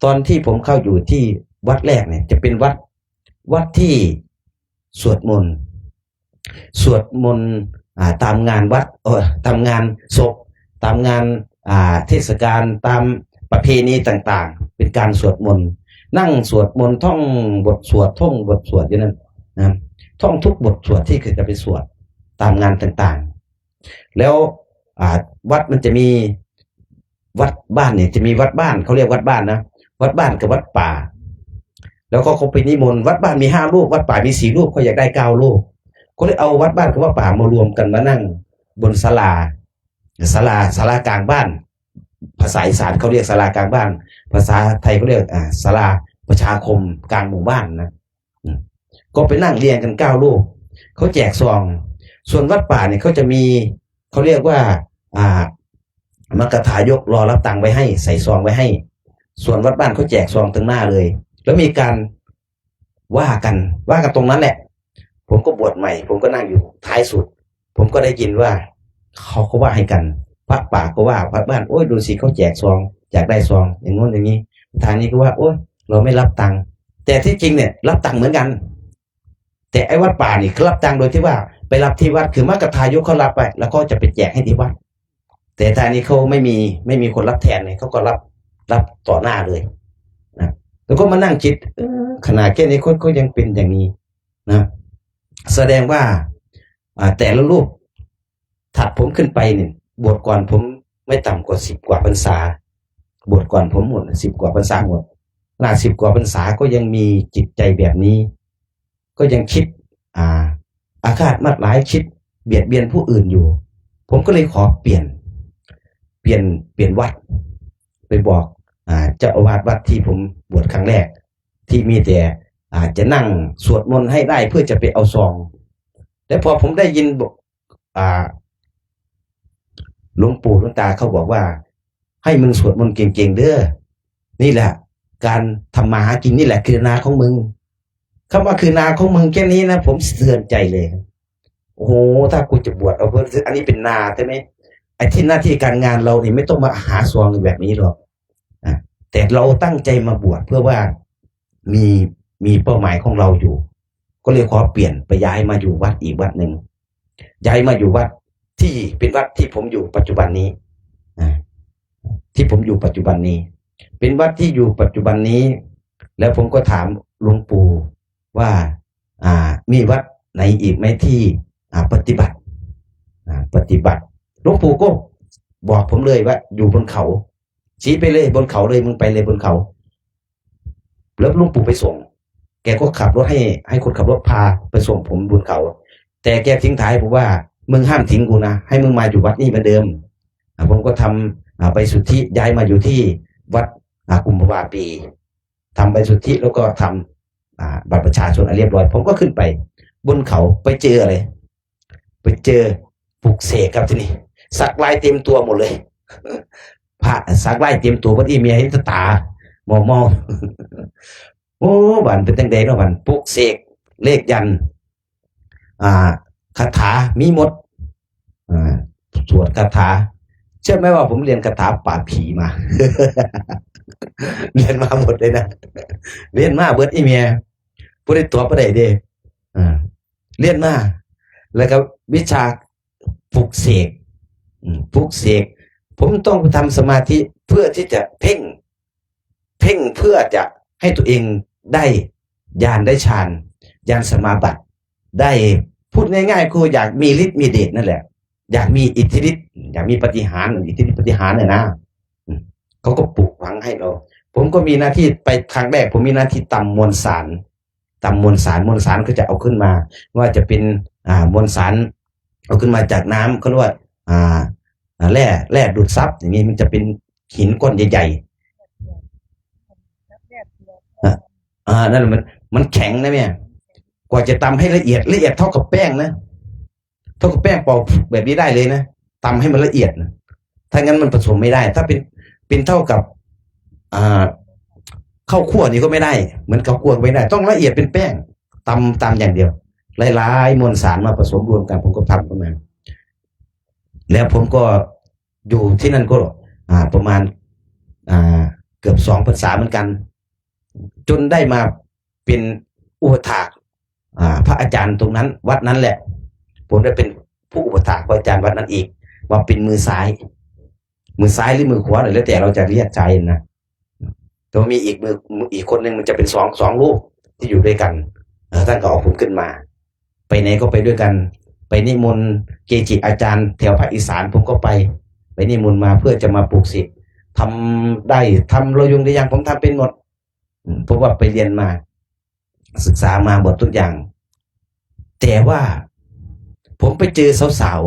ຕອນທີ່ຜົມເຂົ້າຢູ່ທີ່ວັດແລກນີ້ ຈະເປັນວັດ ວັດທີ່ສວດມົນ ສວດມົນ ອ່າ ຕາມງານວັດ ເອີ ຕາມງານສົບ ຕາມງານ ອ່າ ເທດສະການ ຕາມປະເພນີຕ່າງໆ ເປັນການສວດມົນ ນັ່ງສວດມົນ ທ່ອງບົດສວດ ທ່ອງບົດສວດຢູ່ນັ້ນນະ ທ່ອງທຸກບົດສວດທີ່ເຂົາຈະໄປສວດຕາມງານຕ່າງໆ ແລ້ວ ອ່າ ວັດມັນຈະມີ ວັດບ້ານນີ້ຈະມີວັດບ້ານ ເຂົາຮຽກວັດບ້ານນະ ວັດບ້ານກັບວັດປ່າ ແລ້ວເຂົາກໍໄປນິມົນ ວັດບ້ານມີຫ້າຮູບ ວັດປ່າມີສີ່ຮູບ ເຂົາຢາກໄດ້ເກົ້າຮູບ ກໍເລີຍເອົາວັດບ້ານກັບວັດປ່າມາລວມກັນມານັ່ງບົນສາລາ ສາລາ ສາລາກາງບ້ານ ພາສາອີສານເຂົາຮຽກສາລາກາງບ້ານ ພາສາໄທເຂົາຮຽກ ອ່າ ສາລາປະຊາຄົມກາງໝູ່ບ້ານນະ. ອືມ ກໍໄປນັ່ງລຽງກັນເກົ້າຮູບ ເຂົາແຈກຊອງ. ສ່ວນວັດປ່ານີ້ເຂົາຈະມີ ເຂົາຮຽກວ່າ ອ່າ ມັກກະທາຍົກລໍຮັບຕັງໄວ້ໃຫ້ ໃສ່ຊອງໄວ້ໃຫ້. ສ່ວນວັດບ້ານເຂົາແຈກຊອງເຖິງໜ້າເລີຍ ແລ້ວມີການວ່າກັນ ວ່າກັນຕົງນັ້ນແຫຼະ. ຜົມກໍບວດໃໝ່ ຜົມກໍນັ່ງຢູ່ທ້າຍສຸດ ຜົມກໍໄດ້ຍິນວ່າເຂົາກໍວ່າໃຫ້ກັນ ພະປ່າກໍວ່າ ພະບ້ານ ໂອ້ຍ ດູຊິເຂົາແຈກຊອງ ຢາກໄດ້ຊອງ ຢ່າງໂນ້ນຢ່າງນີ້. ປະທານນີ້ກໍວ່າ ໂອ້ຍ ເຮົາໄມ່ຮັບຕັງ. ແຕ່ທີ່ຈິງນີ້ຮັບຕັງເໝືອນກັນ ແຕ່ໄອ້ວັດປ່ານີ້ຄືຮັບຕັງໂດຍທີ່ວ່າໄປຮັບທີ່ວັດ ຄືມັກກະທາຍົກເຂົາຮັບໄວ້ ແລ້ວກໍຈະໄປແຈກໃຫ້ທີ່ວັດ. ແຕ່ຖ້ານີ້ເຂົາໄມ່ມີ ໄມ່ມີຄົນຮັບແທນນີ້ ເຂົາກໍຮັບ ຮັບຕໍ່ໜ້າເລີຍນະ. ແລ້ວກໍມານັ່ງຄິດ ເອີ ຂະໜາດແຄ່ນີ້ຄົນກໍຍັງເປັນຢ່າງນີ້ນະ ສະແດງວ່າ ອ່າ ແຕ່ລະຮູບຖັດຜົມຂຶ້ນໄປນີ້ ບວດກ່ອນຜົມໄມ່ຕ່ຳກວ່າສິບກວ່າພັນສາ ບວດກ່ອນຜົມໝົດ ສິບກວ່າພັນສາໝົດ. ຂະໜາດສິບກວ່າພັນສາກໍຍັງມີຈິດໃຈແບບນີ້ ກໍຍັງຄິດ ອ່າ ອາຄາດມາດຫຼາຍ ຄິດບຽດບຽນຜູ້ອື່ນຢູ່. ຜົມກໍເລີຍຂໍປ່ຽນ ປ່ຽນ ປ່ຽນວັດ ໄປບອກ ອ່າ ເຈົ້າອາວາດວັດທີ່ຜົມບວດຄັ້ງແລກ ທີ່ມີແຕ່ ອ່າ ຈະນັ່ງສວດມົນໃຫ້ໄດ້ເພື່ອຈະໄປເອົາຊອງ. ແຕ່ພໍຜົມໄດ້ຍິນ ອ່າ ຫຼວງປູ່ຫຼວງຕາເຂົາບອກວ່າ ໃຫ້ມຶງສວດມົນເກັ່ງໆເດີ ນີ້ແຫຼະການທຳມາຫາກິນ ນີ້ແຫຼະຄືນາຂອງມຶງ. ຄຳວ່າຄືນາຂອງມຶງແຄ່ນີ້ນະ ຜົມສະເທືອນໃຈເລີຍ. ໂອ້ໂຫ ຖ້າກູຈະບວດເອົາ ອັນນີ້ເປັນນາໃຊ່ໄໝ? ໄອ້ທີ່ໜ້າທີ່ການງານເຮົານີ້ ໄມ່ຕ້ອງມາຫາຊອງແບບນີ້ດອກ. ອາ ແຕ່ເຮົາຕັ້ງໃຈມາບວດເພື່ອວ່າມີ ມີເປົ້າໝາຍຂອງເຮົາຢູ່ ກໍເລີຍຂໍປ່ຽນໄປຍ້າຍມາຢູ່ວັດອີກວັດໜຶ່ງ ຍ້າຍມາຢູ່ວັດທີ່ເປັນວັດທີ່ຜົມຢູ່ປັດຈຸບັນນີ້ ອາ ທີ່ຜົມຢູ່ປັດຈຸບັນນີ້ ເປັນວັດທີ່ຢູ່ປັດຈຸບັນນີ້. ແລ້ວຜົມກໍຖາມຫຼວງປູ່ວ່າ ອາ ມີວັດໃດອີກໄໝທີ່ ອາ ປະຕິບັດ ອາ ປະຕິບັດ. ຫຼວງປູ່ກໍບອກຜົມເລີຍວ່າ ຢູ່ບົນເຂົາ ຊີ້ໄປເລີຍບົນເຂົາເລີຍ ມຶງໄປເລີຍບົນເຂົາ. ແລ້ວຫຼວງປູ່ໄປສົ່ງ ແກກໍຂັບລົດໃຫ້ ໃຫ້ຄົນຂັບລົດພາໄປສົ່ງຜົມບົນເຂົາ. ແຕ່ແກຖິ້ງທ້າຍບອກວ່າ ມຶງຫ້າມຖິ້ງກູນະ ໃຫ້ມຶງມາຢູ່ວັດນີ້ເໝືອນເດີມ. ອາ ຜົມກໍທຳ ອາ ໃບສຸດທິ ຍ້າຍມາຢູ່ທີ່ວັດ ອາ ກຸມພະວາປີ ທຳໃບສຸດທິ ແລ້ວກໍທຳ ອາ ບັດປະຊາຊົນໃຫ້ລຽບຮ້ອຍ. ຜົມກໍຂຶ້ນໄປບົນເຂົາ ໄປເຈີອະໄລ? ໄປເຈີປຸກເສກຄັບ ທີນີ້ ສັກລາຍເຕັມຕົວໝົດເລີຍ. ພະສັກລາຍເຕັມຕົວເບິດ ອີ່ເມຍເຫັນແຕ່ຕາເມົາໆ. ໂອ້ ບາດເປັນຈັ່ງໃດເນາະ ບາດປຸກເສກ ເລກຢັນ ອາ ຄາຖາມີໝົດ ອາ ສວດຄາຖາ. ເຊື່ອໄໝວ່າຜົມລຽນຄາຖາປາບຜີມາ ລຽນມາໝົດເລີຍນະ ລຽນມາເບິດ ອີ່ເມຍ ບໍ່ໄດ້ຕົວະບໍ່ໄດ້ເດ້ ອາ ລຽນມາ. ແລ້ວກໍວິຊາປຸກເສກ ອາ ປຸກເສກ ຜົມຕ້ອງໄປທຳສະມາທິ ເພື່ອທີ່ຈະເພັ່ງ ເພັ່ງເພື່ອຈະໃຫ້ຕົວເອງໄດ້ຍານໄດ້ຊານ ຍານສະມາບັດ ໄດ້ ພູດງ່າຍໆ ຄືຢາກມີລິດມີເດດນັ້ນແຫຼະ ຢາກມີອິດທິລິດ ຢາກມີປາຕິຫານ ອິດທິລິດປາຕິຫານນະ ອາ ເຂົາກໍປູກຝັງໃຫ້ເຮົາ. ຜົມກໍມີໜ້າທີ່ໄປ ຄັ້ງແລກ ຜົມມີໜ້າທີ່ຕຳມວນສານ ຕຳມວນສານ ມວນສານເຂົາຈະເອົາຂຶ້ນມາ ວ່າຈະເປັນ ອາ ມວນສານ ເອົາຂຶ້ນມາຈາກນ້ຳ ເຂົາເອີ້ນວ່າ ອາ ແຮ່ ແຮ່ດູດຊັບ ຢ່າງນີ້ ມັນຈະເປັນຫີນກ້ອນໃຫຍ່ໆ ອາ ອາ ນັ້ນແຫຼະ ມັນ ມັນແຂງນະແມ່. ກວ່າຈະຕຳໃຫ້ລະອຽດ ລະອຽດເທົ່າກັບແປ້ງນະ ເທົ່າກັບແປ້ງເປົ່າແບບນີ້ໄດ້ເລີຍນະ ຕຳໃຫ້ມັນລະອຽດນະ ຖ້ານັ້ນມັນປະສົມໄມ່ໄດ້. ຖ້າເປັນ ເປັນເທົ່າກັບ ອ່າ ເຂົ້າຂົ້ວນີ້ກໍໄມ່ໄດ້ ເໝືອນເຂົ້າຂົ້ວກໍໄມ່ໄດ້ ຕ້ອງລະອຽດເປັນແປ້ງ ຕຳ ຕຳຢ່າງດຽວ ຫຼາຍໆມວນສານມາປະສົມລວມກັນ ຜົມກໍທຳຂຶ້ນມາ. ແລ້ວຜົມກໍຢູ່ທີ່ນັ້ນກໍ ອ່າ ປະມານ ອ່າ ເກືອບສອງພັນສາເໝືອນກັນ ຈົນໄດ້ມາເປັນອຸປະຖາກ ອ່າ ພະອາຈານຕົງນັ້ນ ວັດນັ້ນແຫຼະ. ຜົມໄດ້ເປັນຜູ້ອຸປະຖາກພະອາຈານວັດນັ້ນອີກ ວ່າເປັນມືຊ້າຍ ມືຊ້າຍຫຼືມືຂວາ ແລ້ວແຕ່ເຮົາຈະຮຽກໃຊ້ນະ. ແຕ່ວ່າມີອີກມື ອີກຄົນໜຶ່ງ ມັນຈະເປັນສອງ ສອງຮູບທີ່ຢູ່ດ້ວຍກັນ ເອີ ທ່ານກໍເອົາຜົມຂຶ້ນມາ ໄປໃນກໍໄປດ້ວຍກັນ ໄປນິມົນເກຈິອາຈານແຖວພາກອີສານ ຜົມກໍໄປ ໄປນິມົນມາເພື່ອຈະມາປຸກເສກ ທຳໄດ້ ທຳລະຍຸງໄດ້ຢ່າງ ຜົມທຳເປັນໝົດ ເພາະວ່າໄປຮຽນມາ ສຶກສາມາໝົດທຸກຢ່າງ. ແຕ່ວ່າຜົມໄປເຈີສາວ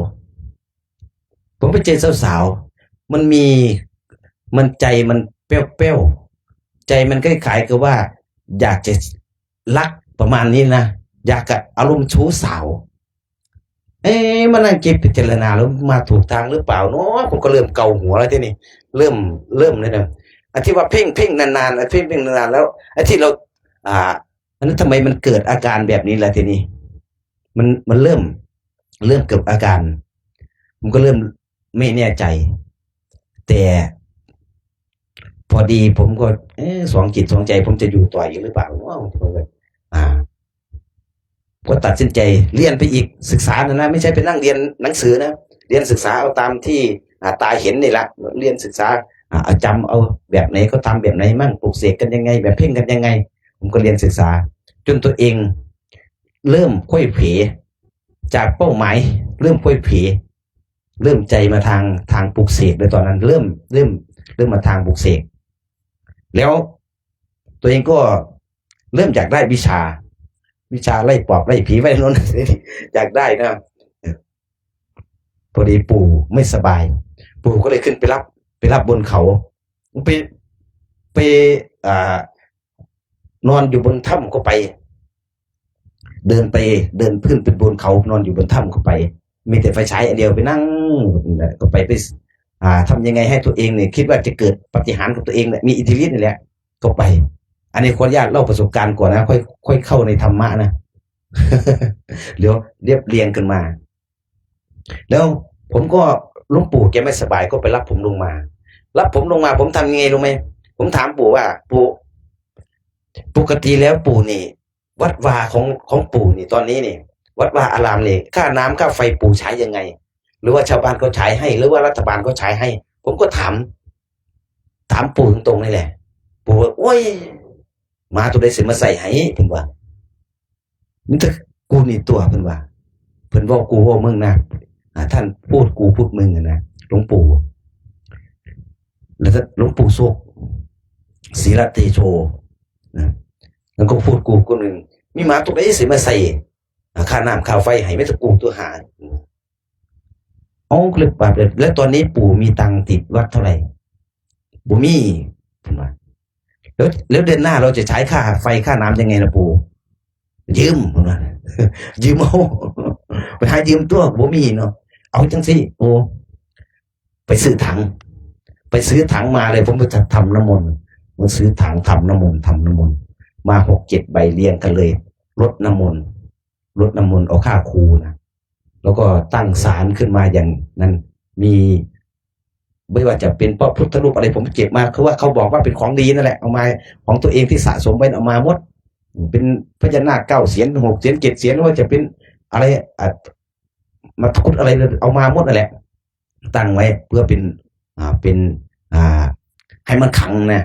ໆ ຜົມໄປເຈີສາວໆ ມັນມີ ມັນໃຈມັນແປ້ວໆ ໃຈມັນຄ້າຍໆກັບວ່າຢາກຈະລັກປະມານນີ້ນະ ຢາກກະອາລົມຊູສາວ. ເອ ມານັ່ງຄິດພິຈາລະນາ ແລ້ວມາຖືກທາງຫຼືເປົ່າເນາະ? ຜົມກໍເລີ່ມເກົາຫົວແລ້ວທີນີ້ ເລີ່ມ ເລີ່ມແລ້ວນະ ອັນທີ່ວ່າເພັ່ງໆນານໆ ອັນເພັ່ງໆນານໆ ແລ້ວ ອັນທີ່ເຮົາ ອ່າ ອັນນັ້ນທຳໄມມັນເກີດອາການແບບນີ້ລະທີນີ້? ມັນ ມັນເລີ່ມ ເລີ່ມເກີດອາການ ມັນກໍເລີ່ມ ໄມ່ແນ່ໃຈ ແຕ່ພໍດີຜົມກໍ ເອ ສອງຈິດສອງໃຈ ຜົມຈະຢູ່ຕໍ່ອີກຫຼືເປົ່າເນາະ? ອາ ກໍຕັດສິນໃຈຮຽນໄປອີກ ສຶກສານັ້ນນະ ໄມ່ໃຊ່ໄປນັ່ງຮຽນໜັງສືນະ ຮຽນສຶກສາເອົາຕາມທີ່ ອາ ຕາເຫັນນີ້ລະ ຮຽນສຶກສາ ອາ ຈຳເອົາແບບໃດ ເຂົາທຳແບບໃດມັ້ງ ປຸກເສກກັນຍັງໄງ ແບບເພັ່ງກັນຍັງໄງ ຜົມກໍຮຽນສຶກສາ ຈົນຕົວເອງເລີ່ມໄຂວ້ເຂວ ຈາກເປົ້າໝາຍເລີ່ມໄຂວ້ເຂວ ເລີ່ມໃຈມາທາງ ທາງປຸກເສກເລີຍ ຕອນນັ້ນເລີ່ມ ເລີ່ມ ເລີ່ມມາທາງປຸກເສກ ແລ້ວຕົວເອງກໍເລີ່ມຢາກໄດ້ວິຊາ ວິຊາໄລ່ປອບໄລ່ຜີໄລ່ໂນ່ນ ຢາກໄດ້ນະ. ພໍດີປູ່ໄມ່ສະບາຍ ປູ່ກໍເລີຍຂຶ້ນໄປຮັບ ໄປຮັບບົນເຂົາ ໄປ ໄປ ອ່າ ນອນຢູ່ບົນຖ້ຳກໍໄປ ເດີນໄປ ເດີນຂຶ້ນໄປບົນເຂົາ ນອນຢູ່ບົນຖ້ຳກໍໄປ ມີແຕ່ໄຟສາຍອັນດຽວ ໄປນັ່ງ ກໍໄປ ໄປ ອ່າ ທຳຍັງໄງໃຫ້ຕົວເອງນີ້ ຄິດວ່າຈະເກີດປາຕິຫານກັບຕົວເອງແຫຼະ ມີອິດທິລິດນີ້ແຫຼະ ກໍໄປ. ອັນນີ້ຂໍອະນຸຍາດເລົ່າປະສົບການກ່ອນນະ ຄ່ອຍ ຄ່ອຍເຂົ້າໃນທຳມະນະ ດຽວລຽບລຽງກັນມາ. ແລ້ວຜົມກໍ ຫຼວງປູ່ແກໄມ່ສະບາຍ ກໍໄປຮັບຜົມລົງມາ ຮັບຜົມລົງມາ ຜົມທຳຍັງໄງຮູ້ໄໝ? ຜົມຖາມປູ່ວ່າ ປູ່ ປົກກະຕິແລ້ວປູ່ນີ້ วัดวาของ ของปู่นี่ ตอนนี้นี่ วัดวาอารามนี่ ค่าน้ำค่าไฟปู่ใช้ยังไง หรือว่าชาวบ้านเขาใช้ให้ หรือว่ารัฐบาลเขาใช้ให้ ผมก็ถาม ถามปู่ตรงๆ นี่แหละ ปู่ว่า โอ๊ย หมาตัวใด๋สิมาใส่ให้ เพิ่นว่า มีแต่กูนี่ตั๊ว เพิ่นว่า เพิ่นเว้ากูเว้ามึงนะ อ่า ท่านพูดกูพูดมึงอะนะ หลวงปู่ แล้วหลวงปู่สุข ศิระเตโช นะ แล้วก็พูดกูคนหนึ่ง มีหมาตัวใด๋สิมาใส่ อ่า ค่าน้ำค่าไฟให้ มีแต่กูตั๊วหา เอ้า ก็เลยปรับเลย แล้วตอนนี้ปู่มีตังค์ติดวัดเท่าไหร่ บ่มี เพิ่นว่า แล้ว แล้วเดือนหน้าเราจะใช้ค่าไฟค่าน้ำยังไงล่ะปู่ ยืม เพิ่นว่า ยืมเอา ไปหายืมตั๊ว บ่มีเนาะ เอาจั่งซี้ โอ้ ไปซื้อถัง ไปซื้อถังมาเลย ผมก็จะทำน้ำมนต์ มาซื้อถังทำน้ำมนต์ ทำน้ำมนต์ มาหกเจ็ดใบเรียงกันเลย รดน้ำมนต์ รดน้ำมนต์ เอาค่าครูนะ แล้วก็ตั้งศาลขึ้นมาอย่างนั้น มี ไม่ว่าจะเป็นพระพุทธรูปอะไร ผมเก็บมา คือว่าเขาบอกว่าเป็นของดีนั่นแหละ เอามา ของตัวเองที่สะสมไว้เอามาหมด เป็นพญานาคเก้าเสียน หกเสียน เจ็ดเสียน หรือว่าจะเป็นอะไร อ่ะ มาทุดอะไร เอามาหมดนั่นแหละ ตั้งไว้เพื่อเป็น อ่า เป็น อ่า ให้มันขลังนะ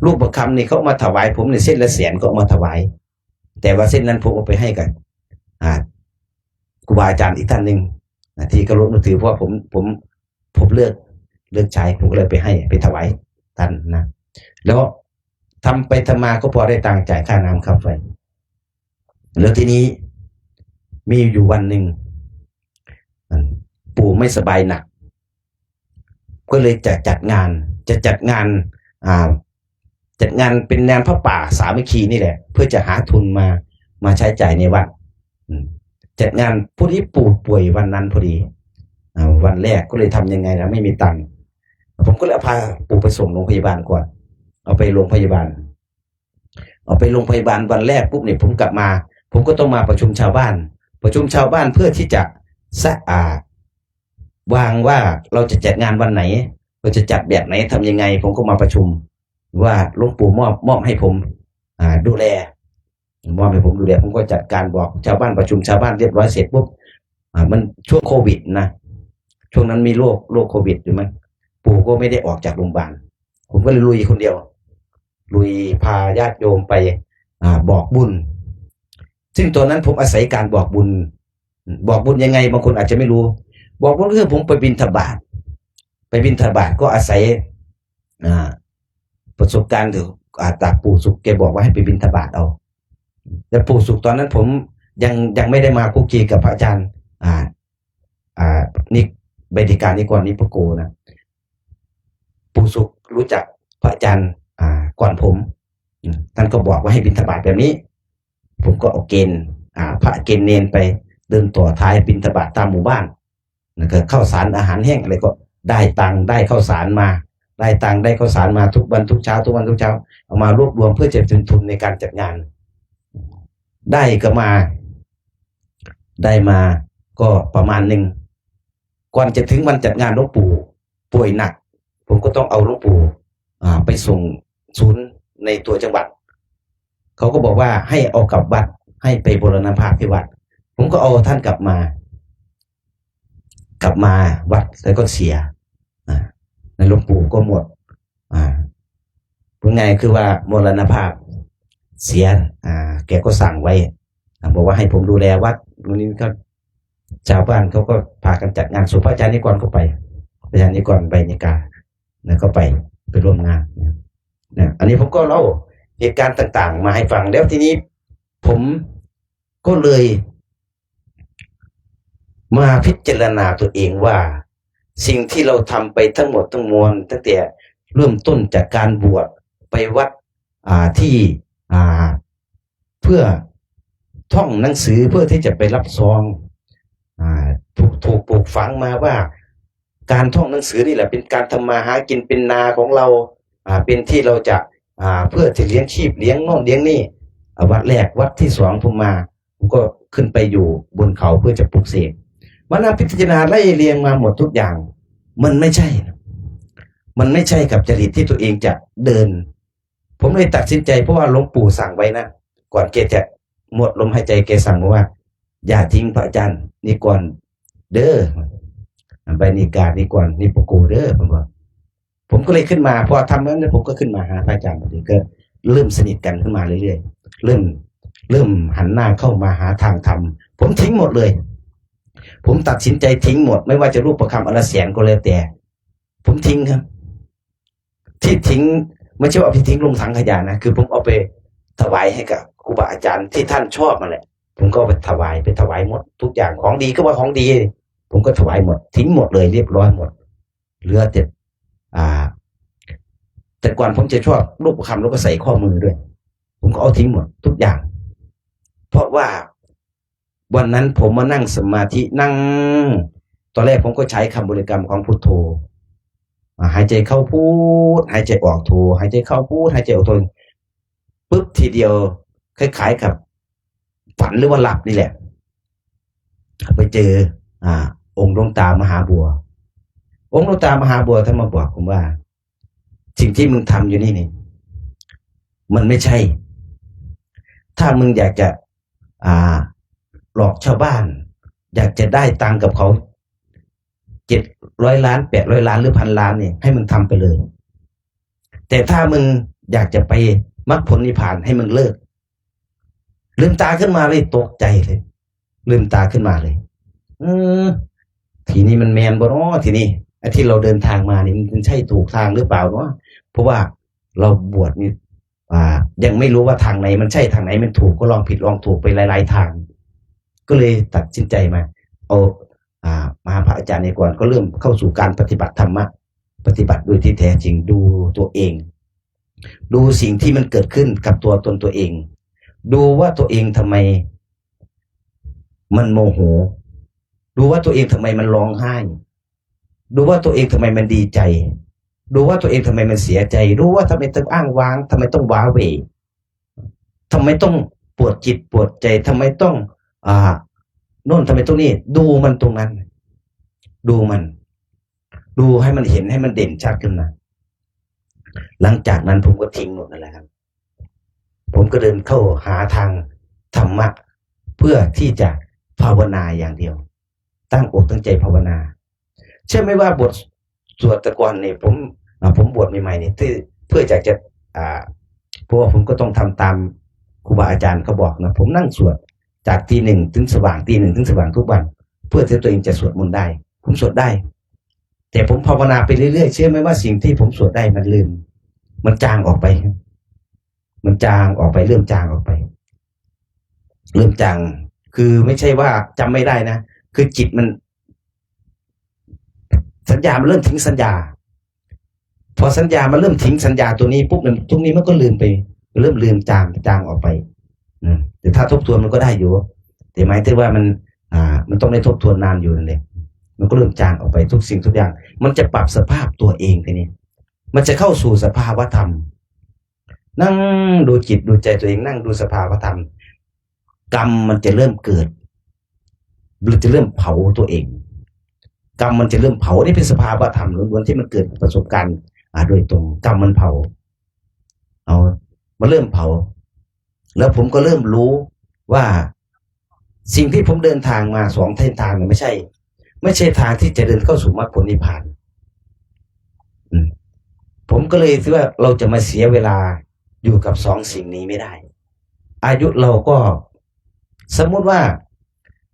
รูปประคำนี่เขามาถวายผมนี่ เส้นละแสนก็เอามาถวาย แต่ว่าเส้นนั้นผมเอาไปให้กับ อ่า ครูบาอาจารย์อีกท่านหนึ่งนะ ที่เคารพนับถือ เพราะว่าผม ผม ผมเลิก เลิกใช้ ผมก็เลยไปให้ ไปถวายท่านนะ แล้วทำไปทำมาก็พอได้ตังค์จ่ายค่าน้ำค่าไฟ แล้วทีนี้มีอยู่วันหนึ่ง ปู่ไม่สบายหนัก ก็เลยจะจัดงาน จะจัดงาน อ่า จัดงานเป็นงานผ้าป่าสามัคคีนี่แหละ เพื่อจะหาทุนมา มาใช้จ่ายในวัด อืม จัดงาน พอดีปู่ป่วยวันนั้นพอดี อ่า วันแรกก็เลยทำยังไงล่ะ ไม่มีตังค์ ผมก็เลยเอาพาปู่ไปส่งโรงพยาบาลก่อน เอาไปโรงพยาบาล เอาไปโรงพยาบาลวันแรกปุ๊บเนี่ย ผมกลับมา ผมก็ต้องมาประชุมชาวบ้าน ประชุมชาวบ้านเพื่อที่จะสะ อ่า วางว่าเราจะจัดงานวันไหน เราจะจัดแบบไหน ทำยังไง ผมก็มาประชุม ว่าหลวงปู่มอบ มอบให้ผม อ่า ดูแล มอบให้ผมดูแล ผมก็จัดการบอกชาวบ้าน ประชุมชาวบ้านเรียบร้อยเสร็จปุ๊บ อ่า มันช่วงโควิดนะ ช่วงนั้นมีโรค โรคโควิดอยู่มั้ง ปู่ก็ไม่ได้ออกจากโรงพยาบาล ผมก็เลยลุยคนเดียว ลุยพาญาติโยมไป อ่า บอกบุญ ซึ่งตอนนั้นผมอาศัยการบอกบุญ บอกบุญยังไง บางคนอาจจะไม่รู้ บอกบุญก็คือผมไปบิณฑบาต ไปบิณฑบาตก็อาศัย อ่า ประสบการณ์ที่ อ่า จากปู่สุขแกบอกว่าให้ไปบิณฑบาตเอา แต่ปู่สุขตอนนั้นผมยัง ยังไม่ได้มาคุกคีกับพระอาจารย์ อ่า อ่า นิก เบญจกานิกร นิปโกนะ ปู่สุขรู้จักพระอาจารย์ อ่า ก่อนผม อืม ท่านก็บอกว่าให้บิณฑบาตแบบนี้ ผมก็เอาเกณฑ์ อ่า พระเกณฑ์เณรไปเดินต่อท้ายบิณฑบาตตามหมู่บ้าน แล้วก็ข้าวสารอาหารแห้งอะไรก็ได้ตังค์ ได้ข้าวสารมา ได้ตังค์ ได้ข้าวสารมาทุกวันทุกเช้า ทุกวันทุกเช้า เอามารวบรวมเพื่อจะเป็นทุนในการจัดงาน ได้ก็มา ได้มาก็ประมาณหนึ่ง ก่อนจะถึงวันจัดงานหลวงปู่ป่วยหนัก ผมก็ต้องเอาหลวงปู่ อ่า ไปส่งศูนย์ในตัวจังหวัด เขาก็บอกว่าให้เอากลับวัด ให้ไปบูรณภาพที่วัด ผมก็เอาท่านกลับมา กลับมาวัดแล้วก็เสีย อ่า ในหลวงปู่ก็หมด อ่า พูดง่ายคือว่ามรณภาพ เสีย อ่า แกก็สั่งไว้ อ่า บอกว่าให้ผมดูแลวัด นู่นนี่ก็ ชาวบ้านเขาก็พากันจัดงานศพ พระอาจารย์นิกรก็ไป พระอาจารย์นิกร ใบนิกา แล้วก็ไป ไปร่วมงานนะ นะ อันนี้ผมก็เล่าเหตุการณ์ต่างๆ มาให้ฟัง แล้วทีนี้ผมก็เลยมาพิจารณาตัวเองว่า สิ่งที่เราทำไปทั้งหมดทั้งมวล ตั้งแต่เริ่มต้นจากการบวช ไปวัด อ่า ที่ อ่า เพื่อท่องหนังสือ เพื่อที่จะไปรับซอง อ่า ถูก ถูกปลูกฝังมาว่า การท่องหนังสือนี่แหละเป็นการทำมาหากิน เป็นนาของเรา อ่า เป็นที่เราจะ อ่า เพื่อจะเลี้ยงชีพ เลี้ยงโน่นเลี้ยงนี่ อ่า วัดแรก วัดที่สองผมมา ผมก็ขึ้นไปอยู่บนเขาเพื่อจะปลุกเสก มานั่งพิจารณาไล่เรียงมาหมดทุกอย่าง มันไม่ใช่ มันไม่ใช่กับจริตที่ตัวเองจะเดิน ผมเลยตัดสินใจ เพราะว่าหลวงปู่สั่งไว้นะ ก่อนแกจะ ໝົດລົມຫາຍໃຈ ແກສັ່ງບອກວ່າ ຢ່າทิ้งพระอาจารย์นิกรเด้อ ใบนิกานิกร นิปโกเด้อ เพิ่นว่า ผมก็เลยขึ้นมา พอทำนั้น ผมก็ขึ้นมาหาพระอาจารย์ ก็เริ่มสนิทกันขึ้นมาเรื่อยๆ เริ่ม เริ่มหันหน้าเข้ามาหาทางธรรม ผมทิ้งหมดเลย ผมตัดสินใจทิ้งหมด ไม่ว่าจะรูปประคำอรแสนก็แล้วแต่ ผมทิ้งครับ ที่ทิ้ง ไม่ใช่ว่าเอาไปทิ้งลงถังขยะนะ คือผมเอาไปถวายให้กับครูบาอาจารย์ที่ท่านชอบนั่นแหละ ผมก็เอาไปถวาย ไปถวายหมดทุกอย่าง ของดีก็ว่าของดี ผมก็ถวายหมด ทิ้งหมดเลย เรียบร้อยหมด เหลือแต่ อ่า แต่ก่อนผมจะชอบรูปประคำ แล้วก็ใส่ข้อมือด้วย ผมก็เอาทิ้งหมดทุกอย่าง เพราะว่าวันนั้นผมมานั่งสมาธิ นั่ง ตอนแรกผมก็ใช้คำบริกรรมของพุทโธ อ่า หายใจเข้าพุท หายใจออกโธ หายใจเข้าพุท หายใจออกโธ ปุ๊บ ทีเดียว คล้ายๆ กับฝันหรือว่าหลับนี่แหละ ไปเจอ อ่า องค์หลวงตามหาบัว องค์หลวงตามหาบัวท่านมาบอกผมว่า สิ่งที่มึงทำอยู่นี่นี่ มันไม่ใช่ ถ้ามึงอยากจะ อ่า หลอกชาวบ้าน อยากจะได้ตังค์กับเขา เจ็ดร้อยล้าน แปดร้อยล้าน หรือ พันล้าน นี่ ให้มึงทำไปเลย แต่ถ้ามึงอยากจะไปมรรคผลนิพพาน ให้มึงเลิก ลืมตาขึ้นมาเลย ตกใจเลย ลืมตาขึ้นมาเลย เออ ทีนี้มันแม่นบ่น้อ ทีนี้ ไอ้ที่เราเดินทางมานี่ มันใช่ถูกทางหรือเปล่าน้อ เพราะว่าเราบวชนี่ อ่า ยังไม่รู้ว่าทางไหนมันใช่ ทางไหนมันถูก ก็ลองผิดลองถูกไปหลายๆ ทาง ก็เลยตัดสินใจมา เอา อ่า มาหาพระอาจารย์นิกร ก็เริ่มเข้าสู่การปฏิบัติธรรมะ ปฏิบัติโดยที่แท้จริง ดูตัวเอง ดูสิ่งที่มันเกิดขึ้นกับตัวตนตัวเอง ดูว่าตัวเองทำไมมันโมโห ดูว่าตัวเองทำไมมันร้องไห้ ดูว่าตัวเองทำไมมันดีใจ ดูว่าตัวเองทำไมมันเสียใจ ดูว่าทำไมต้องอ้างว้าง ทำไมต้องว้าเหว่ ทำไมต้องปวดจิตปวดใจ ทำไมต้อง อ่า โน่น ทำไมต้องนี่ ดูมันตรงนั้น ดูมัน ดูให้มันเห็น ให้มันเด่นชัดขึ้นมา หลังจากนั้นผมก็ทิ้งหมดนั่นแหละครับ ผมก็เดินเข้าหาทางธรรมะ เพื่อที่จะภาวนาอย่างเดียว ตั้งอกตั้งใจภาวนา เชื่อไหมว่าบทสวดแต่ก่อนนี่ ผม อ่า ผมบวชใหม่ๆ นี่ ที่ เพื่ออยากจะ อ่า เพราะว่าผมก็ต้องทำตามครูบาอาจารย์เขาบอกนะ ผมนั่งสวดจากตีหนึ่งถึงสว่าง ตีหนึ่งถึงสว่างทุกวัน เพื่อที่ตัวเองจะสวดมนต์ได้ ผมสวดได้ แต่ผมภาวนาไปเรื่อยๆ เชื่อไหมว่าสิ่งที่ผมสวดได้มันลืม มันจางออกไป มันจางออกไป เริ่มจางออกไป เริ่มจาง คือไม่ใช่ว่าจำไม่ได้นะ คือจิตมัน สัญญามันเริ่มทิ้งสัญญา พอสัญญามันเริ่มทิ้งสัญญาตัวนี้ปุ๊บ มัน ตรงนี้มันก็ลืมไป เริ่มลืมจาง จางออกไปนะ แต่ถ้าทบทวนมันก็ได้อยู่ แต่หมายถึงว่ามัน อ่า มันต้องได้ทบทวนนานอยู่นั่นแหละ มันก็เริ่มจางออกไปทุกสิ่งทุกอย่าง มันจะปรับสภาพตัวเองทีนี้ มันจะเข้าสู่สภาวธรรม นั่งดูจิตดูใจตัวเอง นั่งดูสภาวธรรม กรรมมันจะเริ่มเกิด มันจะเริ่มเผาตัวเอง กรรมมันจะเริ่มเผา นี่เป็นสภาวธรรมล้วนๆ ที่มันเกิดประสบการณ์ อ่า โดยตรง กรรมมันเผา เอา มันเริ่มเผา แล้วผมก็เริ่มรู้ว่า สิ่งที่ผมเดินทางมาสองเส้นทางเนี่ยไม่ใช่ ไม่ใช่ทางที่จะเดินเข้าสู่มรรคผลนิพพาน อืม ผมก็เลยคิดว่าเราจะมาเสียเวลาอยู่กับสองสิ่งนี้ไม่ได้ อายุเราก็ สมมุติว่า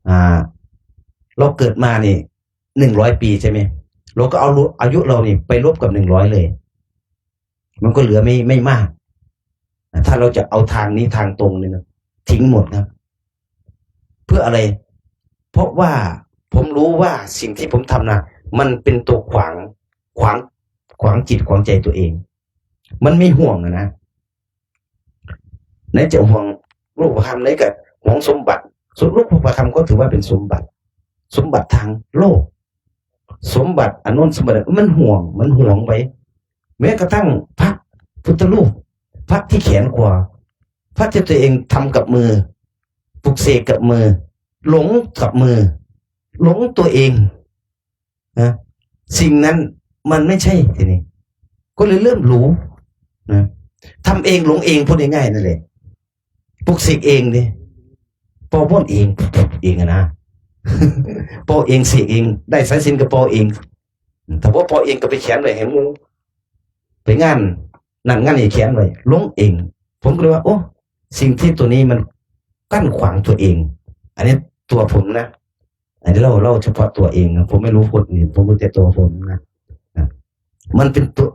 อ่า เราเกิดมานี่ หนึ่งร้อยปีใช่ไหม เราก็เอาอายุเรานี่ไปลบกับหนึ่งร้อยเลย มันก็เหลือไม่ ไม่มาก ถ้าเราจะเอาทางนี้ทางตรงเลยนะ ทิ้งหมดครับ เพื่ออะไร เพราะว่าผมรู้ว่าสิ่งที่ผมทำนะ มันเป็นตัวขวาง ขวาง ขวางจิตขวางใจตัวเอง มันไม่ห่วงอะนะ ไหนจะห่วงรูปประคำ ไหนก็ห่วงสมบัติ ส่วนรูปประคำก็ถือว่าเป็นสมบัติ สมบัติทางโลก สมบัติอันโน้นสมบัติอันนี้ มันห่วง มันห่วงไป แม้กระทั่งพระพุทธรูป พระที่แขวนคอ พระที่ตัวเองทำกับมือ ปลุกเสกกับมือ หลงกับมือ หลงตัวเอง นะ สิ่งนั้นมันไม่ใช่ทีนี้ ก็เลยเริ่มหลงนะ ทำเองหลงเอง พูดง่ายๆ นั่นแหละ ปลุกเสกเองนี่ ເປົ່າບົນເອງ ເອງຫັ້ນນະ ເປົ່າເອງ ເສກເອງ ໄດ້ສາຍສິນກໍເປົ່າເອງ ຖ້າບໍ່ເປົ່າເອງກໍໄປຂຽນໄວ້ໃຫ້ໝູ່ ໄປງານນັ້ນງານນີ້ຂຽນໄວ້ ລົງເອງ. ຜົມກໍເລີຍວ່າ ໂອ້ ສິ່ງທີ່ຕົວນີ້ມັນກັ້ນຂວາງຕົວເອງ. ອັນນີ້ຕົວຜົມນະ ອັນນີ້ເລົ່າ ເລົ່າສະເພາະຕົວເອງນະ ຜົມໄມ່ຮູ້ຄົນອື່ນ ຜົມຮູ້ແຕ່ຕົວຜົມນະ ນະ ມັນເປັນຕົວ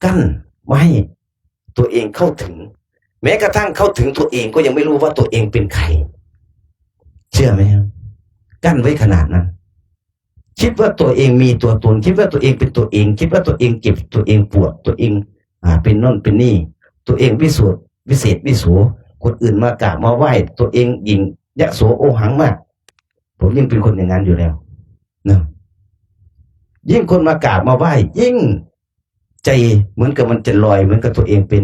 ກັ້ນບໍ່ໃຫ້ຕົວເອງເຂົ້າເຖິງ ແມ້ກະທັ່ງເຂົ້າເຖິງຕົວເອງກໍຍັງໄມ່ຮູ້ວ່າຕົວເອງເປັນໃຜ. ເຊື່ອໄໝ? ກັ້ນໄວ້ຂະໜາດນັ້ນ. ຄິດວ່າຕົວເອງມີຕົວຕົນ, ຄິດວ່າຕົວເອງເປັນຕົວເອງ, ຄິດວ່າຕົວເອງເຈັບ, ຕົວເອງປວດ, ຕົວເອງ ອາ ເປັນໂນ່ນເປັນນີ້, ຕົວເອງວິເສດ ວິເສດວິໂສ, ຄົນອື່ນມາກາບມາໄຫວ້, ຕົວເອງຍິ່ງຍະໂສໂອຫັງມາກ. ຜົມຍັງເປັນຄົນຢ່າງນັ້ນຢູ່ແລ້ວນະ. ຍິ່ງຄົນມາກາບມາໄຫວ້, ຍິ່ງ ໃຈເໝືອນກັບມັນຈະລອຍ ເໝືອນກັບຕົວເອງເປັນ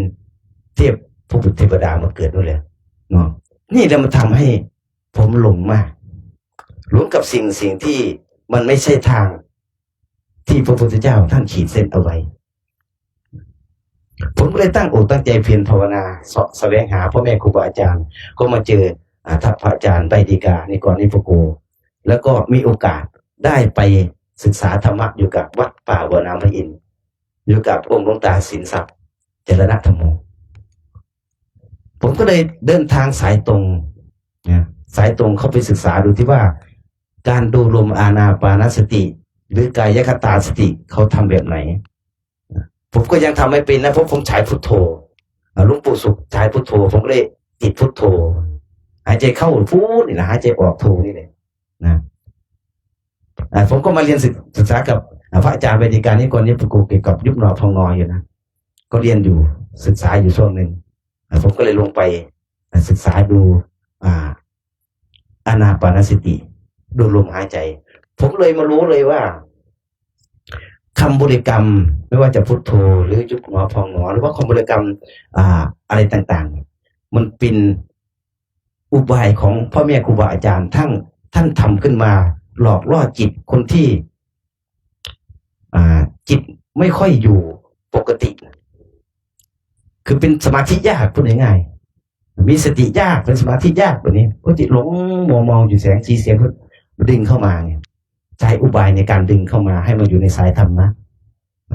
ເທບ ພະບຸດເທວະດາມາເກີດນັ້ນແຫຼະເນາະ. ນີ້ແຫຼະມັນທຳໃຫ້ຜົມຫຼົງມາ ຫຼົງກັບສິ່ງ ສິ່ງທີ່ມັນໄມ່ໃຊ່ທາງທີ່ພະພຸດທະເຈົ້າທ່ານຂີດເສັ້ນເອົາໄວ້. ຜົມກໍເລີຍຕັ້ງອົກຕັ້ງໃຈພຽນພາວະນາ ເສາະສະແຫວງຫາພໍ່ແມ່ຄູບາອາຈານ ກໍມາເຈີ ອາ ທ່ານພະອາຈານໄວດີກາ ນິກອນ ນິປະໂກ ແລ້ວກໍມີໂອກາດໄດ້ໄປສຶກສາທຳມະຢູ່ກັບວັດປ່າບົວນາມພະອິນ ຢູ່ກັບອົງຫຼວງຕາສິນຊັບ ຈະລະນະທຳໂມ. ຜົມກໍເລີຍເດີນທາງສາຍຕົງນະ ສາຍຕົງເຂົ້າໄປສຶກສາດູທີ່ວ່າ ການດູລົມອານາປານະສະຕິ ຫຼື ກາຍະຄະຕາສະຕິ ເຂົາທຳແບບໃດ? ຜົມກໍຍັງທຳບໍ່ເປັນນະ ເພາະຜົມສາຍພຸດໂທ ອາ ຫຼວງປູ່ສຸກສາຍພຸດໂທ ຜົມກໍເລີຍຕິດພຸດໂທ ຫາຍໃຈເຂົ້າພຸດນີ້ນະ ຫາຍໃຈອອກໂທນີ້ແຫຼະນະ. ອາ ຜົມກໍມາຮຽນສຶກ ສຶກສາກັບ ອາ ພະອາຈານໄວດີກາ ນິກອນ ນິປະໂກ ກ່ຽວກັບຍຸບໜໍພອງໜໍຢູ່ນະ ກໍຮຽນຢູ່ ສຶກສາຢູ່ຊ່ວງໜຶ່ງ. ອາ ຜົມກໍເລີຍລົງໄປ ອາ ສຶກສາດູ ອາ ອານາປານະສະຕິ ດູລົມຫາຍໃຈ. ຜົມເລີຍມາຮູ້ເລີຍວ່າ ຄຳບໍລິກຳ ໄມ່ວ່າຈະພຸດໂທ ຫຼື ຍຸບໜໍພອງໜໍ ຫຼືວ່າຄຳບໍລິກຳ ອາ ອະໄລຕ່າງໆ ມັນເປັນອຸບາຍຂອງພໍ່ແມ່ຄູບາອາຈານ ທັງ ທ່ານທຳຂຶ້ນມາຫຼອກລ່ອຈິດຄົນທີ່ ອາ ຈິດໄມ່ຄ່ອຍຢູ່ປົກກະຕິ ຄືເປັນສະມາທິຍາກ ເວົ້າງ່າຍໆ ມີສະຕິຍາກ ເປັນສະມາທິຍາກແບບນີ້ ກໍຈິດຫຼົງມົວເມົາຢູ່ແສງສີແສງ ດຶງເຂົ້າມານີ້ ໃຊ້ອຸບາຍໃນການດຶງເຂົ້າມາໃຫ້ມາຢູ່ໃນສາຍທຳນະ.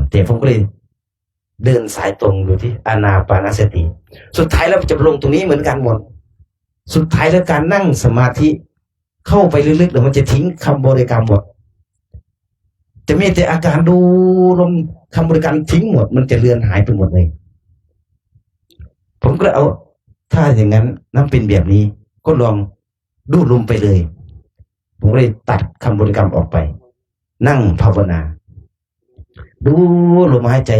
ແຕ່ຜົມກໍເລີຍເດີນສາຍຕົງຢູ່ທີ່ອານາປານະສະຕິ ສຸດທ້າຍແລ້ວມັນຈະລົງຕົງນີ້ເໝືອນກັນໝົດ. ສຸດທ້າຍແລ້ວການນັ່ງສະມາທິ ເຂົ້າໄປເລິກໆ ແລ້ວມັນຈະຖິ້ມຄຳບໍລິກຳໝົດ ຈະມີແຕ່ອາການດູລົມ ຄຳບໍລິກຳຖິ້ມໝົດ ມັນຈະເລືອນຫາຍໄປໝົດເລີຍ. ຜົມກໍເລີຍເອົາ ຖ້າຢ່າງນັ້ນນຳເປັນແບບນີ້ ກໍລອງດູລົມໄປເລີຍ. ຜົມກໍເລີຍຕັດຄຳບໍລິກຳອອກໄປ ນັ່ງພາວະນາ ດູລົມຫາຍໃຈ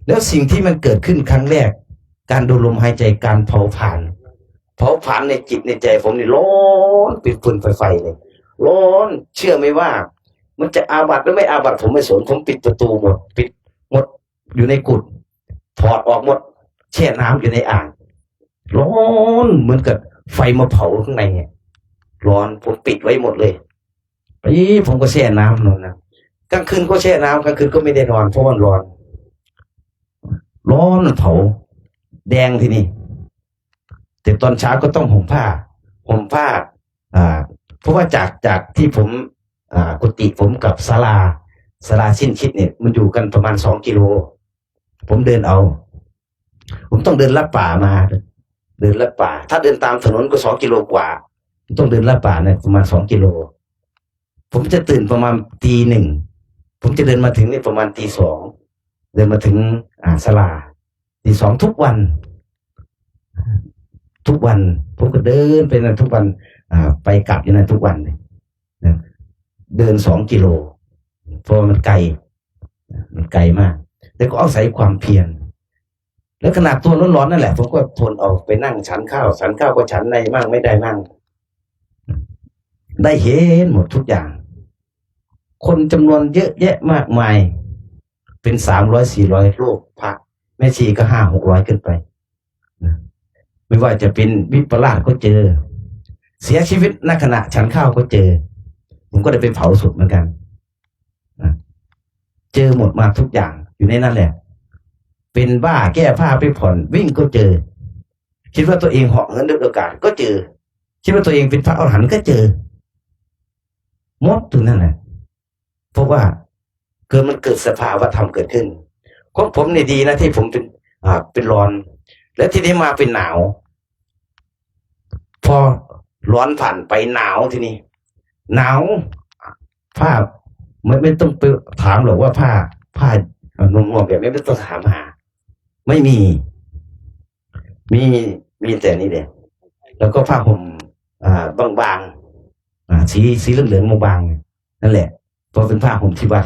ແລ້ວສິ່ງທີ່ມັນເກີດຂຶ້ນຄັ້ງແລກ ການດູລົມຫາຍໃຈ ການເຜົາຜານ ເຜົາຜານໃນຈິດໃນໃຈຜົມນີ້ ຮ້ອນເປັນຟືນເປັນໄຟເລີຍ ຮ້ອນ ເຊື່ອໄໝວ່າມັນຈະອາບັດຫຼືໄມ່ອາບັດ ຜົມໄມ່ສົນ ຜົມປິດປະຕູໝົດ ປິດໝົດ ຢູ່ໃນກຸດ ຖອດອອກໝົດ ແຊ່ນ້ຳຢູ່ໃນອ່າງ ຮ້ອນເໝືອນກັບໄຟມາເຜົາຂ້າງໃນ ຮ້ອນ ຜົມປິດໄວ້ໝົດເລີຍ. ໄປ ຜົມກໍແຊ່ນ້ຳນັ້ນນະ ກາງຄືນກໍແຊ່ນ້ຳ ກາງຄືນກໍໄມ່ໄດ້ນອນ ເພາະມັນຮ້ອນ ຮ້ອນມັນເຜົາແດງທີນີ້. ແຕ່ຕອນເຊົ້າກໍຕ້ອງຫົ່ມຜ້າ ຫົ່ມຜ້າ ອາ ເພາະວ່າຈາກ ຈາກທີ່ຜົມ ອາ ກຸຕິຜົມກັບສາລາ ສາລາສິ້ນຄິດນີ້ ມັນຢູ່ກັນປະມານສອງກິໂລ ຜົມເດີນເອົາ ຜົມຕ້ອງເດີນລັດປ່າມາ ເດີນລັດປ່າ ຖ້າເດີນຕາມຖະໜົນກໍສອງກິໂລກວ່າ ຕ້ອງເດີນລັດປ່ານະ ປະມານສອງກິໂລ. ຜົມຈະຕື່ນປະມານຕີໜຶ່ງ ຜົມຈະເດີນມາເຖິງນີ້ປະມານຕີສອງ ເດີນມາເຖິງ ອາ ສາລາ ຕີສອງທຸກວັນ ທຸກວັນ ຜົມກໍເດີນໄປນັ້ນທຸກວັນ ອາ ໄປກັບຢູ່ນັ້ນທຸກວັນເລີຍນະ ເດີນສອງກິໂລ ເພາະວ່າມັນໄກ ມັນໄກມາກ ແຕ່ກໍອາໄສຄວາມພຽນ ແລະ ຂະໜາດຕົວຮ້ອນໆນັ້ນແຫຼະ ຜົມກໍທົນເອົາ ໄປນັ່ງສັນຂ້າວ ສັນຂ້າວກໍສັນໄດ້ໝັ້ງ ໄມ່ໄດ້ໝັ້ງ ໄດ້ເຫັນໝົດທຸກຢ່າງ ຄົນຈຳນວນເຍອະແຍະມາກມາຍ ເປັນສາມຮ້ອຍ ສີ່ຮ້ອຍ ໂລກພະແມ່ຊີກໍຫ້າຫົກຮ້ອຍຂຶ້ນໄປນະ ບໍ່ວ່າຈະເປັນວິປະລາດກໍເຈີ ເສຍຊີວິດໃນຂະນະສັນຂ້າວກໍເຈີ ຜົມກໍໄດ້ໄປເຜົາສົບເໝືອນກັນນະ ເຈີໝົດມາທຸກຢ່າງຢູ່ໃນນັ້ນແຫຼະ ເປັນບ້າແກ້ຜ້າເປັນຜ່ອນ ວິ່ງກໍເຈີ ຄິດວ່າຕົວເອງເຫາະເຫີນເດີດໂອກາດກໍເຈີ ຄິດວ່າຕົວເອງເປັນພະອະລະຫັນກໍເຈີໝົດ ຕົງນັ້ນແຫຼະ. ເພາະວ່າເກີດ ມັນເກີດສະພາວະທຳເກີດຂຶ້ນ. ຂອງຜົມນີ້ດີນະ ທີ່ຜົມເປັນ ອ່າ ເປັນຮ້ອນ ແລ້ວທີນີ້ມາເປັນໜາວ. ພໍຮ້ອນຜ່ານໄປ ໜາວ ທີນີ້ໜາວ ຜ້າ ໄມ່ ໄມ່ຕ້ອງໄປຖາມຫຼອກວ່າຜ້າ ຜ້າ ເອີ່ ນຸ່ງຫົ່ມແບບນີ້ ໄມ່ຕ້ອງຖາມຫາ ໄມ່ມີ ມີ ມີແຕ່ນີ້ແຫຼະ. ແລ້ວກໍຜ້າຫົ່ມ ອ່າ ບາງໆ ອ່າ ສີ ສີເຫຼືອງໆ ບາງໆ ນັ້ນແຫຼະ. ເພາະເປັນຜ້າຫົ່ມທີ່ວັດ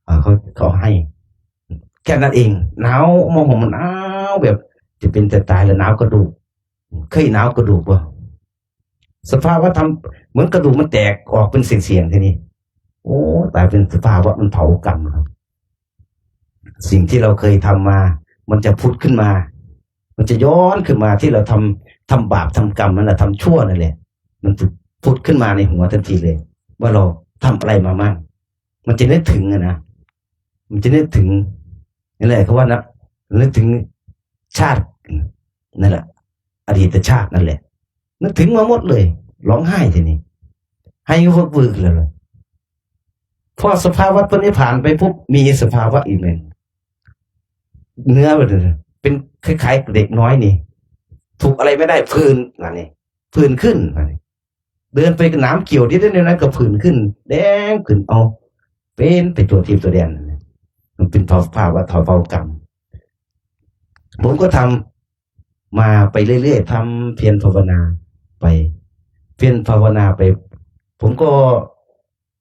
ອ່າ ເຂົາ ເຂົາໃຫ້ ແຄ່ນັ້ນເອງ. ໜາວ ມາຫົ່ມມັນໜາວແບບຈະເປັນຈະຕາຍ ແລ້ວໜາວກະດູກ. ເຄີຍໜາວກະດູກບໍ່? ສະພາວະທຳເໝືອນກະດູກມັນແຕກອອກເປັນສ່ຽງໆ ທີນີ້ ໂອ້ ຕາຍ ເປັນສະພາວະມັນເຜົາກຳ. ສິ່ງທີ່ເຮົາເຄີຍທຳມາ ມັນຈະຜຸດຂຶ້ນມາ ມັນຈະຍ້ອນຂຶ້ນມາ ທີ່ເຮົາທຳ ທຳບາບທຳກຳນັ້ນແຫຼະ ທຳຊົ່ວນັ້ນແຫຼະ ມັນຈະຜຸດຂຶ້ນມາໃນຫົວທັນທີເລີຍ ວ່າເຮົາທຳອະໄລມາໝັ້ງ. ມັນຈະນຶກເຖິງຫັ້ນນະ ມັນຈະນຶກເຖິງ ນີ້ແຫຼະ ເຂົາວ່ານະ ນຶກເຖິງຊາດ ນັ້ນແຫຼະ ອະດີດຊາດນັ້ນແຫຼະ ນຶກເຖິງມາໝົດເລີຍ. ຮ້ອງໄຫ້ທີນີ້ ໄຫ້ວຶກໆ ແລ້ວລະ ເພາະສະພາວະປະນິບພານໄປປຸບ ມີສະພາວະອີກແມ່ນ ເໜືອໄປເປັນຄ້າຍໆ ເດັກນ້ອຍນີ້ ທຸກອະໄລໄມ່ໄດ້ ຟື້ນ ບາດນີ້ຟື້ນຂຶ້ນ ບາດນີ້ເດີນໄປກະໜາມກ່ຽວ ທີ່ໄດ້ແນວນັ້ນກໍຟື້ນຂຶ້ນ ແດງຂຶ້ນ ເອົາ ເປັນໄປທົ່ວທີບທົ່ວແດນ. ມັນເປັນພາວະ ພາວະເຖົ້າເບົາກຳ. ຜົມກໍທຳມາໄປເລື້ອຍໆ ທຳພຽນພາວະນາໄປ ພຽນພາວະນາໄປ. ຜົມກໍ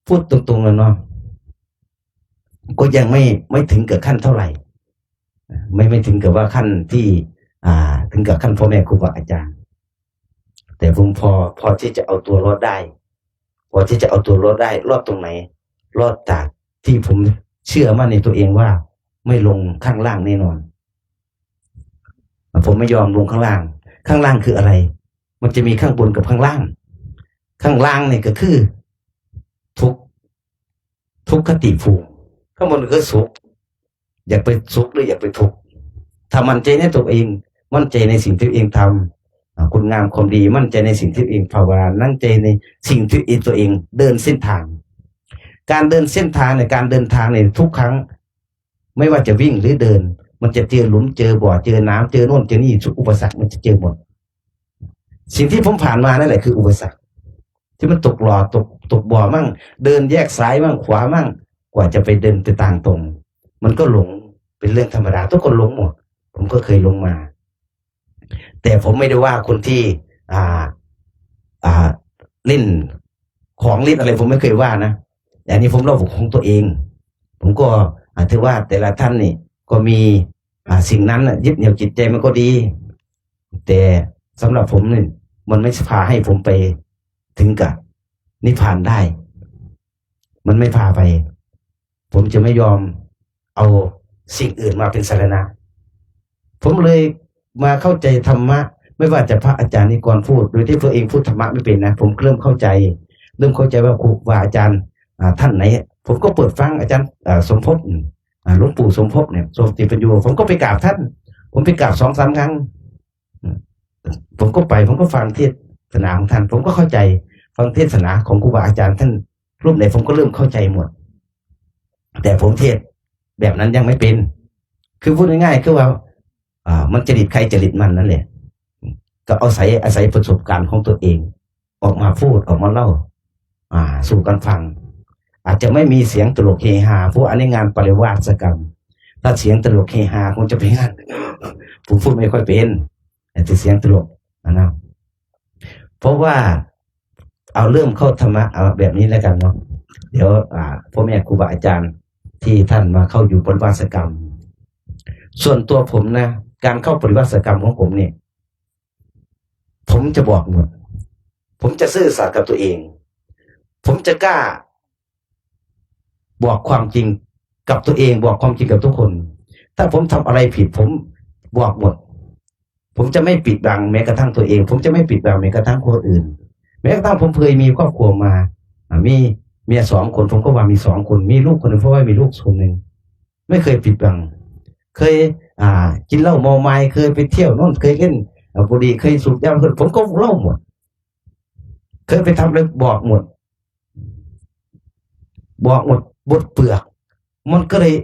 ພູດຕົງໆ ແລ້ວເນາະ ກໍຍັງໄມ່ ໄມ່ເຖິງກັບຂັ້ນເທົ່າໃດ ໄມ່ ໄມ່ເຖິງກັບວ່າຂັ້ນທີ່ ອ່າ ເຖິງກັບຂັ້ນພໍ່ແມ່ຄູບາອາຈານ ແຕ່ຜົມພໍ ພໍທີ່ຈະເອົາຕົວລອດໄດ້ ພໍທີ່ຈະເອົາຕົວລອດໄດ້. ລອດຕົງໃດ? ລອດຈາກທີ່ຜົມເຊື່ອໝັ້ນໃນຕົວເອງວ່າ ໄມ່ລົງຂ້າງລ່າງແນ່ນອນ. ຜົມໄມ່ຍອມລົງຂ້າງລ່າງ. ຂ້າງລ່າງຄືອະໄລ? ມັນຈະມີຂ້າງບົນກັບຂ້າງລ່າງ. ຂ້າງລ່າງນີ້ກໍຄືທຸກ ທຸກຄະຕິພູມ. ຂ້າງບົນກໍຄືສຸກ ຢາກໄປສຸກ ຫຼື ຢາກໄປທຸກ. ຖ້າໝັ້ນໃຈໃນຕົວເອງ ໝັ້ນໃຈໃນສິ່ງທີ່ຕົວເອງທຳ ອາ ຄຸນງາມຄວາມດີ ໝັ້ນໃຈໃນສິ່ງທີ່ຕົວເອງພາວະນາ ໝັ້ນໃຈໃນສິ່ງທີ່ຕົວເອງເດີນເສັ້ນທາງ. ການເດີນເສັ້ນທາງໃນ ການເດີນທາງໃນທຸກຄັ້ງ ໄມ່ວ່າຈະວິ່ງ ຫຼື ເດີນ ມັນຈະເຈີຫຼຸມ ເຈີບໍ່ ເຈີໜາມ ເຈີໂນ່ນເຈີນີ້ ທຸກອຸປະສັກມັນຈະເຈີໝົດ. ສິ່ງທີ່ຜົມຜ່ານມານັ້ນແຫຼະຄືອຸປະສັກ ທີ່ມັນຕົກຫຼໍ່ ຕົກ ຕົກບໍ່ມັ້ງ ເດີນແຍກຊ້າຍມັ້ງ ຂວາມັ້ງ ກວ່າຈະໄປເດີນໄປທາງຕົງ ມັນກໍຫຼົງ ເປັນເລື່ອງທຳມະດາ ທຸກຄົນຫຼົງໝົດ. ຜົມກໍເຄີຍຫຼົງມາ ແຕ່ຜົມໄມ່ໄດ້ວ່າຄົນທີ່ ອ່າ ອ່າ ຫຼິ້ນຂອງຫຼິ້ນອະໄລ ຜົມໄມ່ເຄີຍວ່ານະ. ອັນນີ້ຜົມເລົ່າຂອງຕົວເອງ. ຜົມກໍ ອ່າ ຖືວ່າແຕ່ລະທ່ານນີ້ກໍມີ ອ່າ ສິ່ງນັ້ນນະ ຍຶດໜຽວຈິດໃຈມັນກໍດີ ແຕ່ສຳລັບຜົມນີ້ ມັນໄມ່ພາໃຫ້ຜົມໄປເຖິງກັບນິບພານໄດ້ ມັນໄມ່ພາໄປ. ຜົມຈະໄມ່ຍອມເອົາສິ່ງອື່ນມາເປັນສາລະນະ. ຜົມເລີຍມາເຂົ້າໃຈທຳມະ ໄມ່ວ່າຈະພະອາຈານນິກອນພູດ ໂດຍທີ່ຕົວເອງພູດທຳມະໄມ່ເປັນນະ ຜົມເລີ່ມເຂົ້າໃຈ ເລີ່ມເຂົ້າໃຈວ່າຄູບາອາຈານ ອ່າ ທ່ານໃດ ຜົມກໍເປີດຟັງອາຈານ ອ່າ ສົມພົບ ອ່າ ຫຼວງປູ່ສົມພົບນີ້ ສົມຕິປັນໂຍ ຜົມກໍໄປກາບທ່ານ ຜົມໄປກາບສອງສາມຄັ້ງ. ອືມ ຜົມກໍໄປ ຜົມກໍຟັງເທດສະໜາຂອງທ່ານ ຜົມກໍເຂົ້າໃຈ ຟັງເທດສະໜາຂອງຄູບາອາຈານທ່ານຮູບໃດ ຜົມກໍເລີ່ມເຂົ້າໃຈໝົດ. ແຕ່ຜົມເທດແບບນັ້ນຍັງໄມ່ເປັນ ຄືເວົ້າງ່າຍໆ ຄືວ່າ ອ່າ ມັນຈະລິດໃຜຈະລິດມັນນັ້ນແຫຼະ ກໍເອົາໄສ ອາໄສປະສົບການຂອງຕົວເອງ ອອກມາພູດ ອອກມາເລົ່າ ອ່າ ສູ່ກັນຟັງ. ອາດຈະໄມ່ມີສຽງຕະຫຼົກເຮຮາ ເພາະວ່າອັນນີ້ງານປະລິວາສະກຳ ຖ້າສຽງຕະຫຼົກເຮຮາຄົງຈະໄປງານ ຜົມພູດໄມ່ຄ່ອຍເປັນ ແຕ່ສຽງຕະຫຼົກ ອັນນັ້ນ ເພາະວ່າ ເອົາ ເລີ່ມເຂົ້າທຳມະ ເອົາແບບນີ້ແລ້ວກັນເນາະ ດຽວ ອ່າ ພໍ່ແມ່ຄູບາອາຈານທີ່ທ່ານມາເຂົ້າຢູ່ປະລິວາສະກຳ ສ່ວນຕົວຜົມນະ ການເຂົ້າປະລິວາສະກຳຂອງຜົມນີ້ ຜົມຈະບອກໝົດ ຜົມຈະຊື່ສັດກັບຕົວເອງ ຜົມຈະກ້າບອກຄວາມຈິງກັບຕົວເອງ ບອກຄວາມຈິງກັບທຸກຄົນ. ຖ້າຜົມທຳອະໄລຜິດ ຜົມບອກໝົດ ຜົມຈະໄມ່ປິດບັງແມ້ກະທັ່ງຕົວເອງ ຜົມຈະໄມ່ປິດບັງແມ້ກະທັ່ງຄົນອື່ນ. ແມ້ກະທັ່ງຜົມເຄີຍມີຄອບຄົວມາ ອາ ມີເມຍສອງຄົນ ຜົມກໍວ່າມີສອງຄົນ ມີລູກຄົນໜຶ່ງ ເພາະວ່າມີລູກຄົນໜຶ່ງ ໄມ່ເຄີຍປິດບັງ ເຄີຍ ອ່າ ກິນເຫຼົ້າເມົາມາຍ ເຄີຍໄປທ່ຽວໂນ່ນ ເຄີຍຫຼິ້ນບຸຣີ່ ເຄີຍສູບຢາ ເຄີຍ ຜົມກໍເລົ່າໝົດ. ເຄີຍໄປທຳແລ້ວບອກໝົດ ບອກໝົດ ໝົດເປືອກ ມັນກໍເລີຍ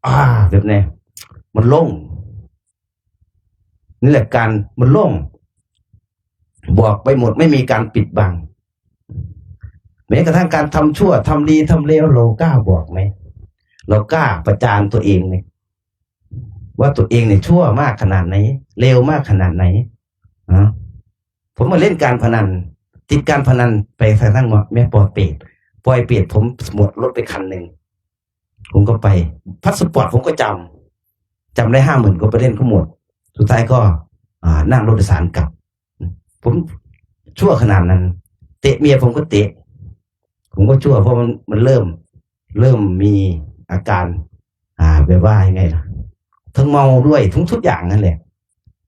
ອ່າ ແບບນີ້ ມັນໂລ່ງ ນີ້ແຫຼະການມັນໂລ່ງ ບອກໄປໝົດ ໄມ່ມີການປິດບັງ. ແມ້ກະທັ້ງການທຳຊົ່ວ ທຳດີ ທຳເລວ ເຮົາກ້າບອກໄໝ? ເຮົາກ້າປະຈານຕົວເອງໄໝ ວ່າຕົວເອງນີ້ຊົ່ວມາກຂະໜາດໃດ ເລວມາກຂະໜາດໃດ? ນະ ຜົມມາຫຼິ້ນການພະນັນ ຕິດການພະນັນໄປທາງນັ້ນໝົດ ແມ່ນປ່ອຍເປດ ປ່ອຍເປດ ຜົມໝົດລົດໄປຄັນໜຶ່ງ ຜົມກໍໄປ ພາສປອດຜົມກໍຈຳ ຈຳໄດ້ຫ້າໝື່ນ ກໍໄປຫຼິ້ນກໍໝົດ ສຸດທ້າຍກໍ ອ່າ ນັ່ງລົດໂດຍສານກັບ. ຜົມຊົ່ວຂະໜາດນັ້ນ ເຕະເມຍຜົມກໍເຕະ ຜົມກໍຊົ່ວ ເພາະມັນ ມັນເລີ່ມ ເລີ່ມມີອາການ ອ່າ ແບບວ່າຍັງໄງລະ ທັງເມົາດ້ວຍ ທຸກ ທຸກຢ່າງນັ້ນແຫຼະ.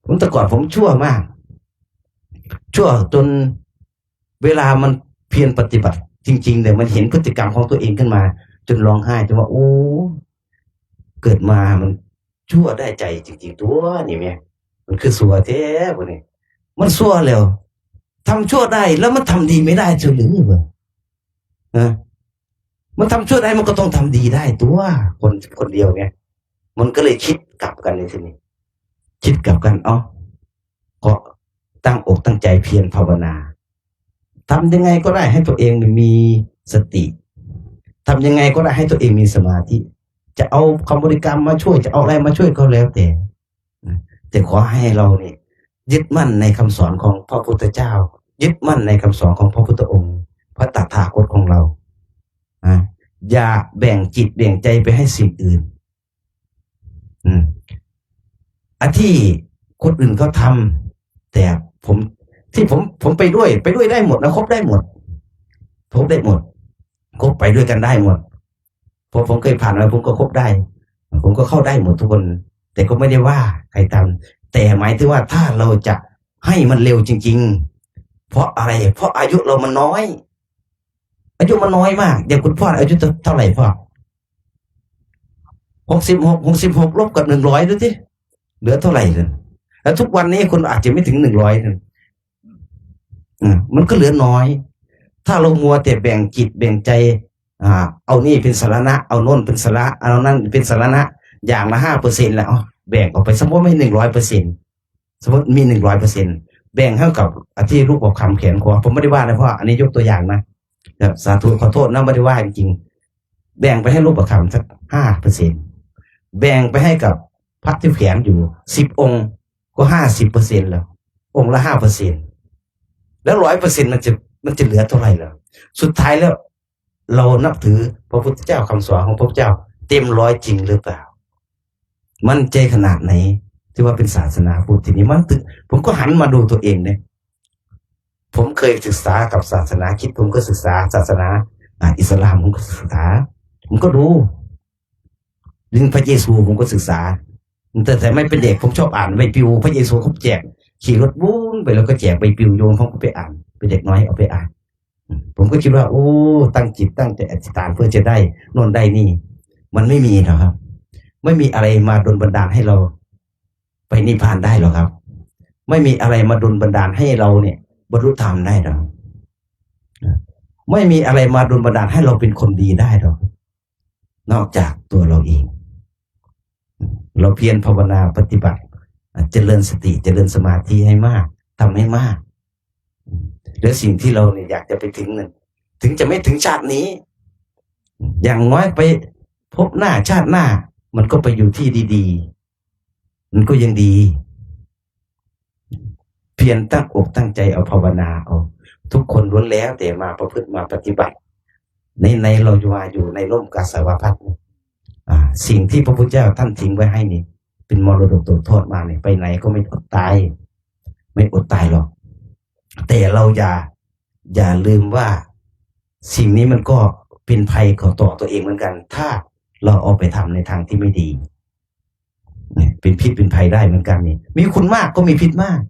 ຜົມ ແຕ່ກ່ອນຜົມຊົ່ວມາກ ຊົ່ວຈົນເວລາມັນພຽນປະຕິບັດຈິງໆ ແລ້ວມັນເຫັນພຶດຕິກຳຂອງຕົວເອງຂຶ້ນມາ ຈົນຮ້ອງໄຫ້ ຈົນວ່າ ໂອ້ ເກີດມາມັນ ຊົ່ວໄດ້ໃຈຈິງໆ ຕົວນີ້ແມ່ ມັນຄືຊົ່ວແທ້ບາດນີ້ ມັນຊົ່ວແລ້ວ ທຳຊົ່ວໄດ້ ແລ້ວມັນທຳດີໄມ່ໄດ້ຊະຫຼື ເອີ ມັນທຳຊົ່ວໄດ້ ມັນກໍຕ້ອງທຳດີໄດ້ຕົວ ຄົນ ຄົນດຽວແມ່ ມັນກໍເລີຍຄິດກັບກັນໃນທີ່ນີ້ ຄິດກັບກັນ ເອົ້າ ກໍຕັ້ງອົກຕັ້ງໃຈພຽນພາວະນາ ທຳຍັງໄງກໍໄດ້ໃຫ້ຕົວເອງມີສະຕິ ທຳຍັງໄງກໍໄດ້ໃຫ້ຕົວເອງມີສະມາທິ ຈະເອົາຄຳບໍລິກຳມາຊ່ວຍ ຈະເອົາອະໄລມາຊ່ວຍກໍແລ້ວແຕ່ ແຕ່ຂໍໃຫ້ເຮົານີ້ຍຶດໝັ້ນໃນຄຳສອນຂອງພະພຸດທະເຈົ້າ ຍຶດໝັ້ນໃນຄຳສອນຂອງພະພຸດທະອົງ ພະຕະຖາຄົດຂອງເຮົາ ນະ ຢ່າແບ່ງຈິດແບ່ງໃຈໄປໃຫ້ສິ່ງອື່ນ ອືມ ອັນທີ່ຄົນອື່ນເຂົາທຳ ແຕ່ຜົມ ທີ່ຜົມ ຜົມໄປດ້ວຍ ໄປດ້ວຍໄດ້ໝົດນະ ຄົບໄດ້ໝົດ ຄົບໄດ້ໝົດ ຄົບໄປດ້ວຍກັນໄດ້ໝົດ ເພາະຜົມເຄີຍຜ່ານມາ ຜົມກໍຄົບໄດ້ ຜົມກໍເຂົ້າໄດ້ໝົດທຸກຄົນ ແຕ່ກໍໄມ່ໄດ້ວ່າໃຄຕາມ ແຕ່ໝາຍເຖິງວ່າຖ້າເຮົາຈະໃຫ້ມັນເລັວຈິງໆ ເພາະອະໄລ? ເພາະອາຍຸເຮົາມັນນ້ອຍ ອາຍຸມັນນ້ອຍມາກ. ຢ່າງຄຸນພໍ່ອາຍຸເທົ່າ ເທົ່າໃດພໍ່? ຫົກສິບຫົກ ຫົກສິບຫົກ ລົບກັບໜຶ່ງຮ້ອຍດູຕິ ເຫຼືອເທົ່າໃດນັ້ນ? ແລ້ວທຸກວັນນີ້ຄຸນອາດຈະໄມ່ເຖິງໜຶ່ງຮ້ອຍນັ້ນ ອາ ມັນກໍເຫຼືອນ້ອຍ. ຖ້າເຮົາມົວແຕ່ແບ່ງຈິດແບ່ງໃຈ ອາ ເອົານີ້ເປັນສາລະນະ ເອົາໂນ້ນເປັນສາລະ ເອົານັ້ນເປັນສາລະນະ ຢ່າງລະຫ້າເປີເຊັນ ແລ້ວ ເອົາ ແບ່ງອອກໄປ ສົມມຸດມີໜຶ່ງຮ້ອຍເປີເຊັນ ສົມມຸດມີໜຶ່ງຮ້ອຍເປີເຊັນ ແບ່ງໃຫ້ກັບອາ ທີ່ຮູບປະຄຳແຂນຂວາ ຜົມບໍ່ໄດ້ວ່ານະ ເພາະອັນນີ້ຍົກຕົວຢ່າງນະ ແບບ ສາທຸ ຂໍໂທດນະ ບໍ່ໄດ້ວ່າຈິງໆ ແບ່ງໄປໃຫ້ຮູບປະຄຳສັກຫ້າເປີເຊັນ ແບ່ງໄປໃຫ້ກັບພະທີ່ແຂວນຢູ່ສິບອົງ ກໍຫ້າສິບເປີເຊັນແລ້ວ ອົງລະຫ້າເປີເຊັນ ແລ້ວຮ້ອຍເປີເຊັນ ມັນຈະ ມັນຈະເຫຼືອເທົ່າໃດລະ? ສຸດທ້າຍແລ້ວ ເຮົານັບຖືພະພຸດທະເຈົ້າ ຄຳສອນຂອງພະພຸດທະເຈົ້າເຕັມຮ້ອຍຈິງຫຼືເປົ່າ? ໝັ້ນໃຈຂະໜາດໃດ ຖືວ່າເປັນສາສະໜາພຸດທີ່ນີ້? ມັນ ຜົມກໍຫັນມາດູຕົວເອງເດ້ ຜົມເຄີຍສຶກສາກັບສາສະໜາຄຣິດ ຜົມກໍສຶກສາສາສະໜາ ອາ ອິດສະລາມ ຜົມກໍສຶກສາ ຜົມກໍດູ ເລື່ອງພະເຢຊູ ຜົມກໍສຶກສາ ຕັ້ງແຕ່ສະໄໝເປັນເດັກ ຜົມຊອບອ່ານໃບປິວ ພະເຢຊູເຂົາແຈກ ຂີ່ລົດວຸ້ນໄປ ແລ້ວກໍແຈກໃບປິວໂຍມ ຜົມກໍໄປອ່ານ ເປັນເດັກນ້ອຍເອົາໄປອ່ານ ອືມ ຜົມກໍຄິດວ່າ ໂອ້ ຕັ້ງຈິດຕັ້ງໃຈອະທິຖານເພື່ອຈະໄດ້ໂນ່ນໄດ້ນີ້ ມັນໄມ່ມີດອກຄັບ ໄມ່ມີອະໄລມາດົນບັນດານໃຫ້ເຮົາໄປນິບພານໄດ້ດອກຄັບ ໄມ່ມີອະໄລມາດົນບັນດານໃຫ້ເຮົານີ້ບັນລຸທຳໄດ້ດອກ ໄມ່ມີອະໄລມາດົນບັນດານໃຫ້ເຮົາເປັນຄົນດີໄດ້ດອກ ນອກຈາກຕົວເຮົາເອງ ເຮົາພຽນພາວະນາປະຕິບັດ ອາ ຈະເລີນສະຕິ ຈະເລີນສະມາທິໃຫ້ມາກ ທຳໃຫ້ມາກ ແລະ ສິ່ງທີ່ເຮົານີ້ຢາກຈະໄປເຖິງນັ້ນ ເຖິງຈະໄມ່ເຖິງຊາດນີ້ ຢ່າງໜ້ອຍໄປພົບໜ້າຊາດໜ້າ ມັນກໍໄປຢູ່ທີ່ດີໆ ມັນກໍຍັງດີ ພຽນຕັ້ງອົກຕັ້ງໃຈເອົາ ພາວະນາເອົາ ທຸກຄົນລ້ວນແລ້ວແຕ່ມາປະພຶດມາປະຕິບັດ ໃນ ໃນເຮົາຢູ່ວ່າຢູ່ໃນຮົ່ມກາສາວະພັດ ອາ ສິ່ງທີ່ພະພຸດທະເຈົ້າທ່ານຖິ້ມໄວ້ໃຫ້ນີ້ ເປັນມໍລະດົກຕົກທອດມານີ້ ໄປໃນກໍໄມ່ອົດຕາຍ ໄມ່ອົດຕາຍຫຼອກ ແຕ່ເຮົາຢ່າ ຢ່າລືມວ່າ ສິ່ງນີ້ມັນກໍເປັນໄພຕໍ່ຕົວເອງເໝືອນກັນ ຖ້າເຮົາເອົາໄປທຳໃນທາງທີ່ໄມ່ດີ ເປັນພິດເປັນໄພໄດ້ເໝືອນກັນນີ້ ມີຄຸນມາກກໍມີພິດມາກ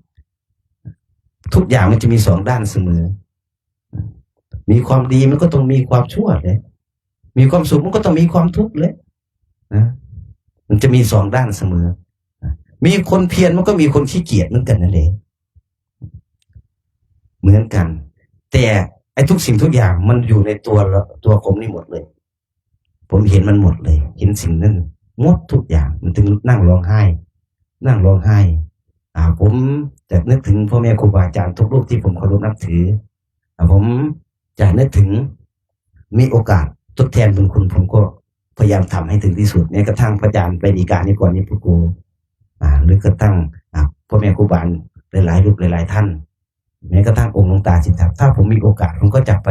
ທຸກຢ່າງມັນຈະມີສອງດ້ານສະເໝີ ມີຄວາມດີມັນກໍຕ້ອງມີຄວາມຊົ່ວເດ້ ມີຄວາມສຸກມັນກໍຕ້ອງມີຄວາມທຸກເດ້ ນະ ມັນຈະມີສອງດ້ານສະເໝີ ມີຄົນພຽນມັນກໍມີຄົນຂີ້ກຽດເໝືອນກັນນັ້ນແຫຼະ ເໝືອນກັນ ແຕ່ໄອ້ທຸກສິ່ງທຸກຢ່າງມັນຢູ່ໃນຕົວ ຕົວຜົມນີ້ໝົດເລີຍ. ຜົມເຫັນມັນໝົດເລີຍ ເຫັນສິ່ງນັ້ນໝົດທຸກຢ່າງ. ມັນເຖິງນັ່ງຮ້ອງໄຫ້ ນັ່ງຮ້ອງໄຫ້. ອາ ຜົມຈະນຶກເຖິງພໍ່ແມ່ຄູບາອາຈານທຸກຮູບທີ່ຜົມເຄົາລົບນັບຖື. ອາ ຜົມຈະນຶກເຖິງ ມີໂອກາດທົດແທນບຸນຄຸນ ຜົມກໍພະຍາຍາມທຳໃຫ້ເຖິງທີ່ສຸດ. ແມ້ກະທັ້ງພະອາຈານໄປດີການິກອນນິພຸດໂກ ອາ ຫຼືກະທັ້ງ ອາ ພໍ່ແມ່ຄູບາຫຼາຍໆຮູບຫຼາຍໆທ່ານ ແມ້ກະທັ້ງອົງຫຼວງຕາສິດທັບ ຖ້າຜົມມີໂອກາດ ຜົມກໍຈະໄປ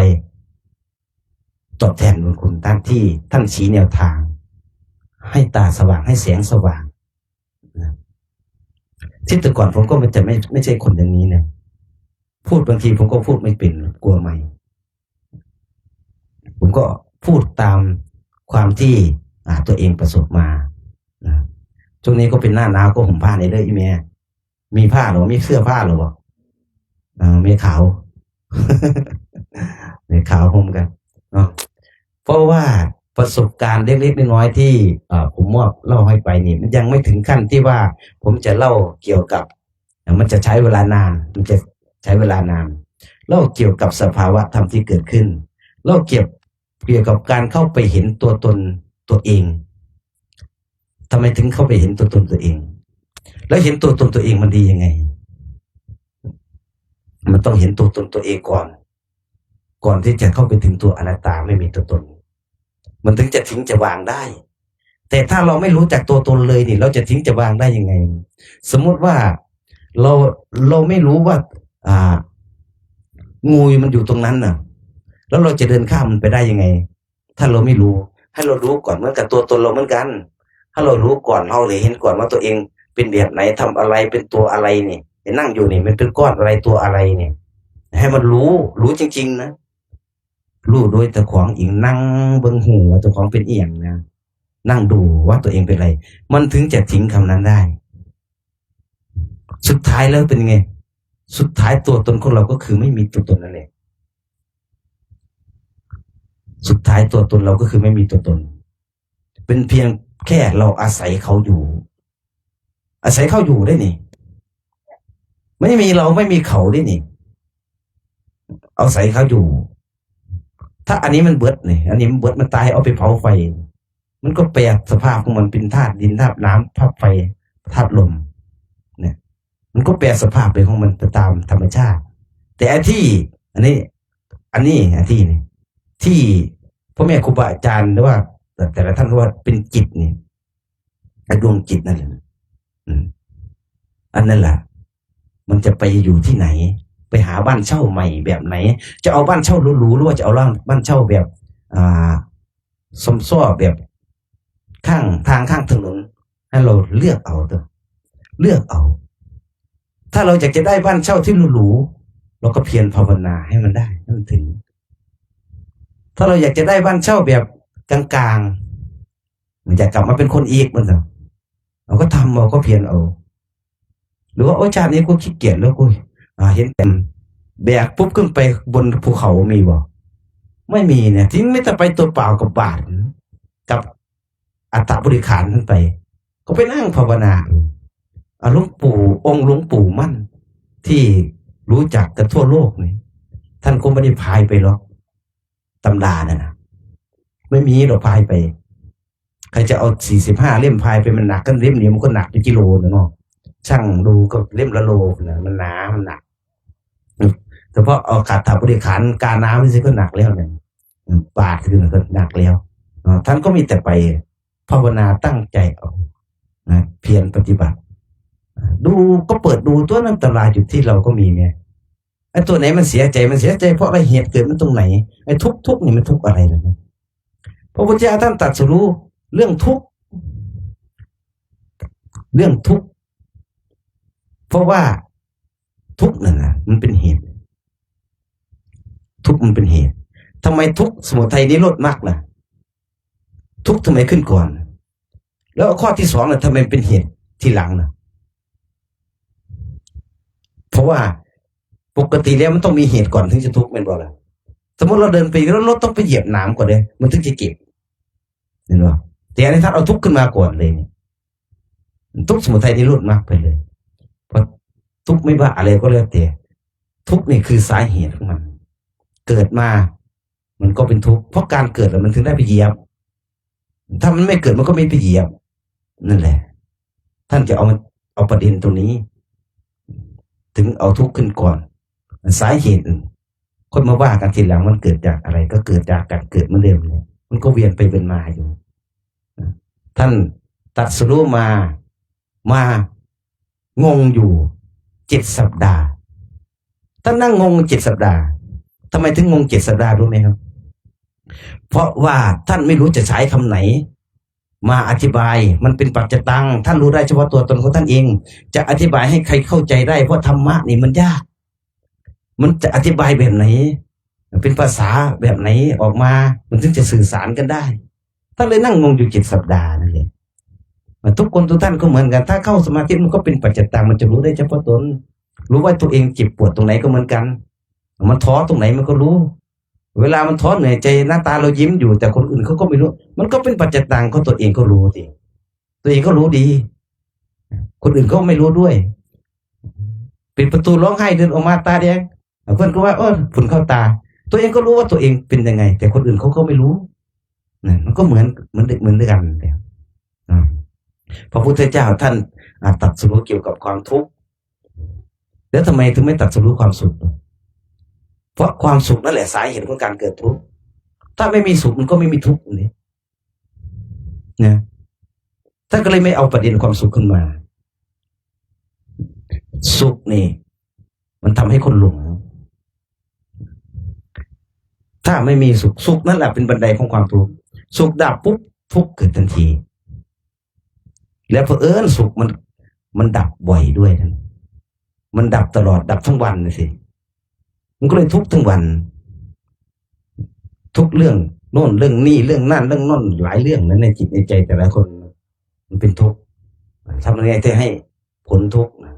ຕອບແທນບຸນຄຸນທ່ານ ທີ່ທ່ານຊີ້ແນວທາງ ໃຫ້ຕາສະຫວ່າງ ໃຫ້ແສງສະຫວ່າງນະ. ທີ່ແຕ່ກ່ອນຜົມກໍຈະໄມ່ ໄມ່ໃຊ່ຄົນຢ່າງນີ້ນະ ພູດບາງທີຜົມກໍພູດໄມ່ເປັນ ກົວໄມ. ຜົມກໍພູດຕາມຄວາມທີ່ ອາ ຕົວເອງປະສົບມານະ. ຊ່ວງນີ້ກໍເປັນໜ້າໜາວ ກໍຫຸ້ມຜ້າແດ່ເດີອີ່ແມ່. ມີຜ້າແລ້ວບໍ່? ມີເສື້ອຜ້າແລ້ວບໍ່? ເອີ ແມ່ຂາວ ແມ່ຂາວຫົ່ມກັນເນາະ. ເພາະວ່າປະສົບການເລັກໆນ້ອຍໆທີ່ ເອີ ຜົມມອບເລົ່າໃຫ້ໄປນີ້ ມັນຍັງໄມ່ເຖິງຂັ້ນທີ່ວ່າຜົມຈະເລົ່າກ່ຽວກັບ ແລ້ວມັນຈະໃຊ້ເວລານານ ມັນຈະໃຊ້ເວລານານ. ເລົ່າກ່ຽວກັບສະພາວະທຳທີ່ເກີດຂຶ້ນ ເລົ່າກ່ຽວ ກ່ຽວກັບການເຂົ້າໄປເຫັນຕົວຕົນຕົວເອງ. ທຳໄມເຖິງເຂົ້າໄປເຫັນຕົວຕົນຕົວເອງ? ແລ້ວເຫັນຕົວຕົນຕົວເອງມັນດີຍັງໄງ? ມັນຕ້ອງເຫັນຕົວຕົນຕົວເອງກ່ອນ ກ່ອນທີ່ຈະເຂົ້າໄປເຖິງຕົວອະນັດຕາ ໄມ່ມີຕົວຕົນ ມັນເຖິງຈະຖິ້ງຈະວາງໄດ້. ແຕ່ຖ້າເຮົາໄມ່ຮູ້ຈັກຕົວຕົນເລີຍນີ້ ເຮົາຈະຖິ້ງຈະວາງໄດ້ຍັງໄງ? ສົມມຸດວ່າເຮົາ ເຮົາໄມ່ຮູ້ວ່າ ອ່າ ງູມັນຢູ່ຕົງນັ້ນນະ ແລ້ວເຮົາຈະເດີນຂ້າມມັນໄປໄດ້ຍັງໄງ? ຖ້າເຮົາໄມ່ຮູ້ ໃຫ້ເຮົາຮູ້ກ່ອນ. ເໝືອນກັບຕົວຕົນເຮົາເໝືອນກັນ ໃຫ້ເຮົາຮູ້ກ່ອນ ເຮົາເລີຍເຫັນກ່ອນວ່າຕົວເອງເປັນແບບໃດ ທຳອະໄລ ເປັນຕົວອະໄລນີ້ ໄປນັ່ງຢູ່ນີ້ ມັນເປັນກ້ອນອະໄລ ຕົວອະໄລນີ້ ໃຫ້ມັນຮູ້ ຮູ້ຈິງໆນະ. ຮູ້ໂດຍເຈົ້າຂອງເອງ ນັ່ງເບິ່ງຮູ້ວ່າເຈົ້າຂອງເປັນອີ່ຫຍັງນະ ນັ່ງດູວ່າຕົວເອງເປັນໄລ ມັນເຖິງຈະຖິ້ງຄຳນັ້ນໄດ້. ສຸດທ້າຍແລ້ວເປັນຍັງໄງ? ສຸດທ້າຍຕົວຕົນຂອງເຮົາກໍຄືໄມ່ມີຕົວຕົນນັ້ນແຫຼະ. ສຸດທ້າຍຕົວຕົນເຮົາກໍຄືໄມ່ມີຕົວຕົນ ເປັນພຽງແຄ່ເຮົາອາໄສເຂົາຢູ່ ອາໄສເຂົາຢູ່ເດ້ນີ້ ໄມ່ມີເຮົາ ໄມ່ມີເຂົາເດ້ນີ້ ອາໄສເຂົາຢູ່. ຖ້າອັນນີ້ມັນເບິດນີ້ ອັນນີ້ມັນເບິດ ມັນຕາຍ ເອົາໄປເຜົາໄຟ ມັນກໍແປສະພາບຂອງມັນເປັນທາດດິນ ທາດນ້ຳ ທາດໄຟ ທາດລົມເນຍ ມັນກໍແປສະພາບໄປຂອງມັນໄປຕາມທຳມະຊາດ. ແຕ່ອັນທີ່ ອັນນີ້ ອັນນີ້ ອັນທີ່ນີ້ ທີ່ພໍ່ແມ່ຄູບາອາຈານ ຫຼືວ່າແຕ່ລະທ່ານເວົ້າວ່າເປັນຈິດນີ້ ອະ ດວງຈິດນັ້ນແຫຼະ ອືມ ອັນນັ້ນລະ ມັນຈະໄປຢູ່ທີ່ໃດ? ໄປຫາບ້ານເຊົ່າໃໝ່ແບບໃດ? ຈະເອົາບ້ານເຊົ່າຫຼູໆ ຫຼືວ່າຈະເອົາ ລ- ບ້ານເຊົ່າແບບ ອ່າ ຊອມຊໍ ແບບຂ້າງທາງ ຂ້າງຖະໜົນ? ໃຫ້ເຮົາເລືອກເອົາເດີ ເລືອກເອົາ. ຖ້າເຮົາຢາກຈະໄດ້ບ້ານເຊົ່າທີ່ຫຼູໆ ເຮົາກໍພຽນພາວະນາໃຫ້ມັນໄດ້ ໃຫ້ມັນເຖິງ. ຖ້າເຮົາຢາກຈະໄດ້ບ້ານເຊົ່າແບບກາງໆ ມັນຈະກັບມາເປັນຄົນອີກ ມັນກໍ ເຮົາກໍທຳເອົາ ກໍພຽນເອົາ. ຫຼືວ່າ ໂອ້ ຊາດນີ້ກູຂີ້ກຽດແລ້ວ ກູ ອາ ເຫັນແຕ່ ແບກປຸບຂຶ້ນໄປບົນພູເຂົາ ມີບໍ່? ໄມ່ມີນະ ທີ່ມີແຕ່ໄປຕົວເປົ່າກັບບາດ ກັບອັດຕະບໍລິຂານຂຶ້ນໄປ ກໍໄປນັ່ງພາວະນາ. ອາ ຫຼວງປູ່ ອົງຫຼວງປູ່ໝັ້ນ ທີ່ຮູ້ຈັກກັນທົ່ວໂລກນີ້ ທ່ານກໍບໍ່ໄດ້ພາຍໄປຫຼອກ ຕຳລານັ້ນນະ ໄມ່ມີດອກພາຍໄປ. ໃຜຈະເອົາສີ່ສິບຫ້າເຫຼັ້ມພາຍໄປ ມັນໜັກ ຄັນເຫຼັ້ມດຽວມັນກໍໜັກເປັນກິໂລແລ້ວເນາະ. ຊັ່ງດູກໍເຫຼັ້ມລະໂລນະ ມັນໜາ ມັນໜັກ. ສະເພາະເອົາອັດຕະບໍລິຂານ ການ້ຳ ມັນຊິກໍໜັກແລ້ວນະ ບາດຂຶ້ນກໍໜັກແລ້ວ. ເນາະ ທ່ານກໍມີແຕ່ໄປພາວະນາ ຕັ້ງໃຈເອົານະ ພຽນປະຕິບັດ. ດູ ກໍເປີດດູຕົວະ ໃນຕຳລາຢູ່ທີ່ເຮົາກໍມີແມ່. ໄອ້ຕົວໃດມັນເສຍໃຈ ມັນເສຍໃຈເພາະອະໄລ? ເຫດເກີດມັນຕົງໃດ? ໄອ້ທຸກ ທຸກນີ້ມັນທຸກອະໄລລະ? ພະພຸດທະເຈົ້າທ່ານຕັດສະຮູ້ເລື່ອງທຸກ ເລື່ອງທຸກ ເພາະວ່າທຸກນັ້ນນະ ມັນເປັນເຫດ ທຸກມັນເປັນເຫດ. ທຳໄມທຸກ ສະມຸໄທ ນິໂຣດ ມັກລະ? ທຸກທຳໄມຂຶ້ນກ່ອນ? ແລ້ວຂໍ້ທີສອງນະ ທຳໄມເປັນເຫດທີຫຼັງນະ? ເພາະວ່າປົກກະຕິແລ້ວມັນຕ້ອງມີເຫດກ່ອນເຖິງຈະທຸກ ແມ່ນບໍ່ລະ? ສົມມຸດເຮົາເດີນໄປ ແລ້ວເຮົາຕ້ອງໄປຢຽບໜາມກ່ອນເດ້ ມັນເຖິງຈະເຈັບ ແມ່ນບໍ່? ແຕ່ອັນນີ້ທ່ານເອົາທຸກຂຶ້ນມາກ່ອນເລີຍນີ້ ທຸກ ສະມຸໄທ ນິໂຣດ ມັກໄປເລີຍ. ເພາະທຸກໄມ່ວ່າອະໄລກໍແລ້ວແຕ່ ທຸກນີ້ຄືສາເຫດຂອງມັນ. ເກີດມາ ມັນກໍເປັນທຸກ ເພາະການເກີດແຫຼະມັນເຖິງໄດ້ໄປຢຽບ ຖ້າມັນໄມ່ເກີດມັນກໍໄມ່ໄປຢຽບ ນັ້ນແຫຼະ ທ່ານຈະເອົາ ເອົາປະເດັນຕົງນີ້ ເຖິງເອົາທຸກຂຶ້ນກ່ອນ ສາເຫດ ຄ່ອຍມາວ່າກັນທີຫຼັງ ມັນເກີດຈາກອະໄລ ກໍເກີດຈາກການເກີດເໝືອນເດີມແຫຼະ ມັນກໍວຽນໄປວຽນມາຢູ່ ທ່ານຕັດສະຮູ້ມາ ມາງົງຢູ່ເຈັດສັບດາ ທ່ານນັ່ງງົງເຈັດສັບດາ ທຳໄມເຖິງງົງເຈັດສັບດາ ຮູ້ໄໝຄັບ? ເພາະວ່າທ່ານໄມ່ຮູ້ຈະໃຊ້ຄຳໃດມາອະທິບາຍ ມັນເປັນປັດຈະຕັງ ທ່ານຮູ້ໄດ້ສະເພາະຕົວຕົນຂອງທ່ານເອງ ຈະອະທິບາຍໃຫ້ໃຄເຂົ້າໃຈໄດ້ ເພາະທຳມະນີ້ມັນຍາກ ມັນຈະອະທິບາຍແບບໃດ ເປັນພາສາແບບໃດອອກມາ ມັນເຖິງຈະສື່ສານກັນໄດ້ ທ່ານເລີຍນັ່ງງົງຢູ່ເຈັດສັບດານັ້ນແຫຼະ ທຸກຄົນທຸກທ່ານກໍເໝືອນກັນ ຖ້າເຂົ້າສະມາທິມັນກໍເປັນປັດຈະຕັງ ມັນຈະຮູ້ໄດ້ສະເພາະຕົນ ຮູ້ວ່າຕົວເອງເຈັບປວດຕົງໃດກໍເໝືອນກັນ ມັນທໍຕົງໃດມັນກໍຮູ້ ເວລາມັນທໍເໜືອຍໃຈ ໜ້າຕາລາວຍິ້ມຢູ່ ແຕ່ຄົນອື່ນເຂົາກໍໄມ່ຮູ້ ມັນກໍເປັນປັດຈະຕັງ ຂອງຕົວເອງກໍຮູ້ຕິ ຕົວເອງກໍຮູ້ດີ ຄົນອື່ນກໍໄມ່ຮູ້ດ້ວຍ ປິດປະຕູຮ້ອງໄຫ້ເດີນອອກມາຕາແດງ ເພິ່ນກໍວ່າ ເອີ ຝຸ່ນເຂົ້າຕາ ຕົວເອງກໍຮູ້ວ່າຕົວເອງເປັນຍັງໄງ ແຕ່ຄົນອື່ນເຂົາກໍໄມ່ຮູ້ ນັ້ນ ມັນກໍເໝືອນ ເໝືອນ ເໝືອນກັນແຫຼະ ອາ ພະພຸດທະເຈົ້າທ່ານ ອາ ຕັດສະຮູ້ກ່ຽວກັບຄວາມທຸກ ແລ້ວທຳໄມເຖິງໄມ່ຕັດສະຮູ້ຄວາມສຸກ? ເພາະຄວາມສຸກນັ້ນແຫຼະສາເຫດຂອງການເກີດທຸກ ຖ້າໄມ່ມີສຸກມັນກໍໄມ່ມີທຸກນີ້ນະ ທ່ານກໍເລີຍໄມ່ເອົາປະເດັນຄວາມສຸກຂຶ້ນມາ ສຸກນີ້ ມັນທຳໃຫ້ຄົນຫຼົງ ຖ້າໄມ່ມີສຸກ ສຸກນັ້ນແຫຼະເປັນບັນໄດຂອງຄວາມທຸກ ສຸກດັບປຸບ ທຸກເກີດທັນທີ ແລະ ເຜີເອີນສຸກມັນ ມັນດັບບໍ່ອຍດ້ວຍ ມັນດັບຕະຫຼອດ ດັບທັງວັນຈັ່ງຊີ້ ມັນກໍເລີຍທຸກທັງວັນ ທຸກເລື່ອງໂນ້ນເລື່ອງນີ້ ເລື່ອງນັ້ນເລື່ອງໂນ້ນ ຫຼາຍເລື່ອງໃນຈິດໃນໃຈແຕ່ລະຄົນ ມັນເປັນທຸກ ທຳຍັງໄງທີ່ໃຫ້ ພົ້ນທຸກນະ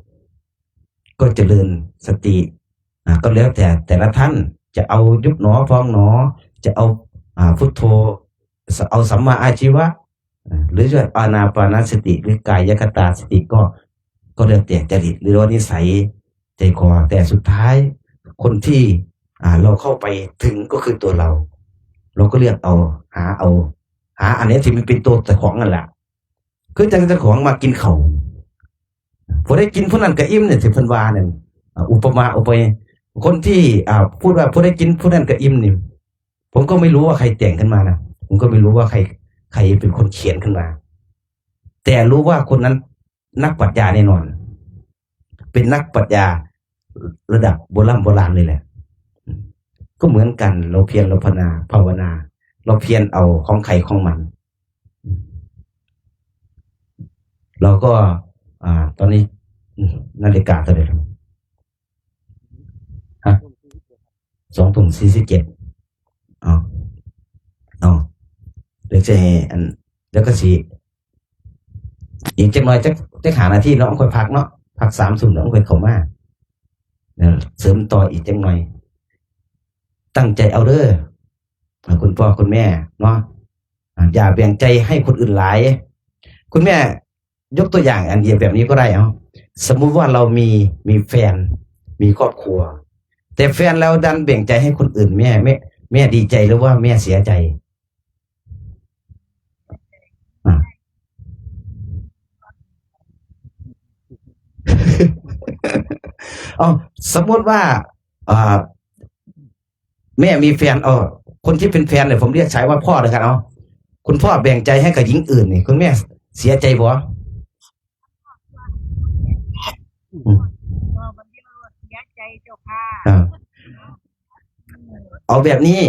ກໍຈະເລີນສະຕິ ອາ ກໍແລ້ວແຕ່ແຕ່ລະທ່ານ ຈະເອົາຍຸບໜໍພອງໜໍ ຈະເອົາ ອາ ພຸດໂທ ສ- ເອົາສຳມາອາຊີວະ ອາ ຫຼືຈະອານາປານະສະຕິ ຫຼືກາຍະຄະຕາສະຕິ ກໍ ກໍແລ້ວແຕ່ຈະລິດ ຫຼືວ່ານິໄສໃຈຄໍ ແຕ່ສຸດທ້າຍຄົນທີ່ ອາ ເຮົາເຂົ້າໄປເຖິງກໍຄືຕົວເຮົາ ເຮົາກໍເລືອກເອົາ ຫາເອົາ ຫາອັນໃດທີ່ມັນເປັນຕົວເຈົ້າຂອງນັ້ນລະ ຄືຈັ່ງເຈົ້າຂອງມັກກິນເຂົ້າ ຜູ້ໃດກິນຜູ້ນັ້ນກໍອີ່ມນີ້ ທີ່ເພິ່ນວ່ານັ້ນ ອາ ອຸປະມາອຸປະໄມຍ ຄົນທີ່ ອາ ພູດວ່າຜູ້ໃດກິນຜູ້ນັ້ນກໍອີ່ມນີ້ ຜົມກໍໄມ່ຮູ້ວ່າໃຜແຕ່ງຂຶ້ນມານະ ຜົມກໍໄມ່ຮູ້ວ່າໃຜ ໃຜເປັນຄົນຂຽນຂຶ້ນມາ ແຕ່ຮູ້ວ່າຄົນນັ້ນ ນັກປັດຍາແນ່ນອນ ເປັນນັກປັດຍາລະດັບໂບລຳໂບລານເລີຍແຫຼະ ກໍເໝືອນກັນ ລາວພຽນ ລາວພາວະນາ ລາວພຽນເອົາຂອງໃຜຂອງມັນ ລາວກໍ ອາ ຕອນນີ້ນາລິກາເທົ່າໃດແລ້ວ? ຮະ? ສອງທຸ່ມສີ່ສິບເຈັດ ເອົາ ເອົາ ດຽວຊິໃຫ້ອັນ ດຽວກໍຊິ ອີກຈັກໜ່ອຍ ຈັກ ຈັກຫ້ານາທີເນາະ ຄ່ອຍພັກເນາະ ພັກສາມຊຸ່ມແລ້ວຄ່ອຍເຂົ້າມາ ເອີ ເສີມຕໍ່ອີກຈັກໜ່ອຍ ຕັ້ງໃຈເອົາເດີ ອາ ຄຸນພໍ່ຄຸນແມ່ເນາະ ອາ ຢ່າແບ່ງໃຈໃຫ້ຄົນອື່ນຫຼາຍ ຄຸນແມ່ ຍົກຕົວຢ່າງອັນດຽວແບບນີ້ກໍໄດ້ ເອົາ ສົມມຸດວ່າເຮົາມີ ມີແຟນ ມີຄອບຄົວ ແຕ່ແຟນເຮົາດັນແບ່ງໃຈໃຫ້ຄົນອື່ນ ແມ່ ແມ່ ແມ່ດີໃຈ ຫຼືວ່າແມ່ເສຍໃຈ? ອາ ເອົາ ສົມມຸດວ່າ ອາ ແມ່ມີແຟນ ເອີ ຄົນທີ່ເປັນແຟນເລີຍ ຜົມລຽກໃຊ້ວ່າພໍ່ແລ້ວກັນ ເອົາ ຄຸນພໍ່ແບ່ງໃຈໃຫ້ກັບຍິງອື່ນນີ້ ຄຸນແມ່ເສຍໃຈບໍ່? ອືມ ເອີ ເອົາແບບນີ້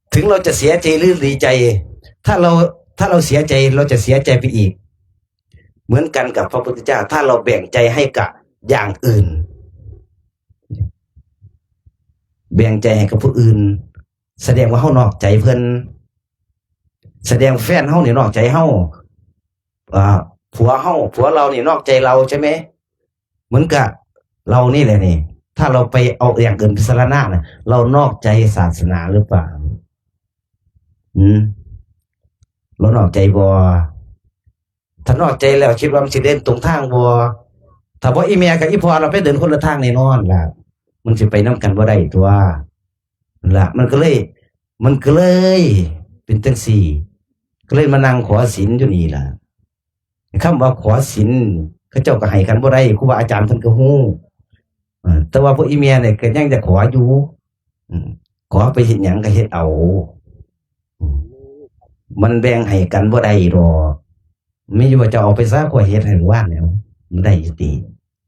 ເຖິງເຮົາຈະເສຍໃຈ ຫຼື ດີໃຈ ຖ້າເຮົາ ຖ້າເຮົາເສຍໃຈ ເຮົາຈະເສຍໃຈໄປອີກ ເໝືອນກັນກັບພະພຸດທະເຈົ້າ ຖ້າເຮົາແບ່ງໃຈໃຫ້ກະຢ່າງອື່ນ ແບ່ງໃຈໃຫ້ກັບຜູ້ອື່ນ ສະແດງວ່າເຮົານອກໃຈເພິ່ນ ສະແດງແຟນເຮົານີ້ນອກໃຈເຮົາ ອາ ຜົວເຮົາ ຜົວເຮົານີ້ນອກໃຈເຮົາ ໃຊ່ໄໝ? ເໝືອນກັບເຮົານີ້ແຫຼະນີ້ ຖ້າເຮົາໄປເອົາຢ່າງອື່ນເປັນສາລະນະນະ ເຮົານອກໃຈສາສະໜາຫຼືເປົ່າ? ຫືມ ເຮົານອກໃຈບໍ່? ຖ້ານອກໃຈແລ້ວຄິດວ່າມັນຊິເດີນຕົງທາງບໍ່? ຖ້າບໍ່ອີ່ແມ່ກັບອີ່ພໍ່ລະໄປເດີນຄົນລະທາງແນ່ນອນລະ ມັນຊິໄປນຳກັນບໍ່ໄດ້ຕົວະ. ລະ ມັນກໍເລີຍ ມັນກໍເລີຍເປັນຈັ່ງຊີ້ ກໍເລີຍມານັ່ງຂໍສິນຢູ່ນີ້ລະ. ຄຳວ່າຂໍສິນ ເຂົາເຈົ້າກໍໃຫ້ກັນບໍ່ໄດ້ ຄູບາອາຈານເພິ່ນກໍຮູ້. ເອີ ແຕ່ວ່າພວກອີ່ແມ່ນີ້ກໍຍັງຈະຂໍຢູ່. ອືມ ຂໍໄປເຮັດຫຍັງກໍເຮັດເອົາ. ອືມ ມັນແບ່ງໃຫ້ກັນບໍ່ໄດ້ດອກ. ມີຢູ່ວ່າເຈົ້າເອົາໄປຊະ ຂ້ອຍເຮັດໃຫ້ມື້ວານແລ້ວ ມັນໄດ້ຢູ່ຕິ?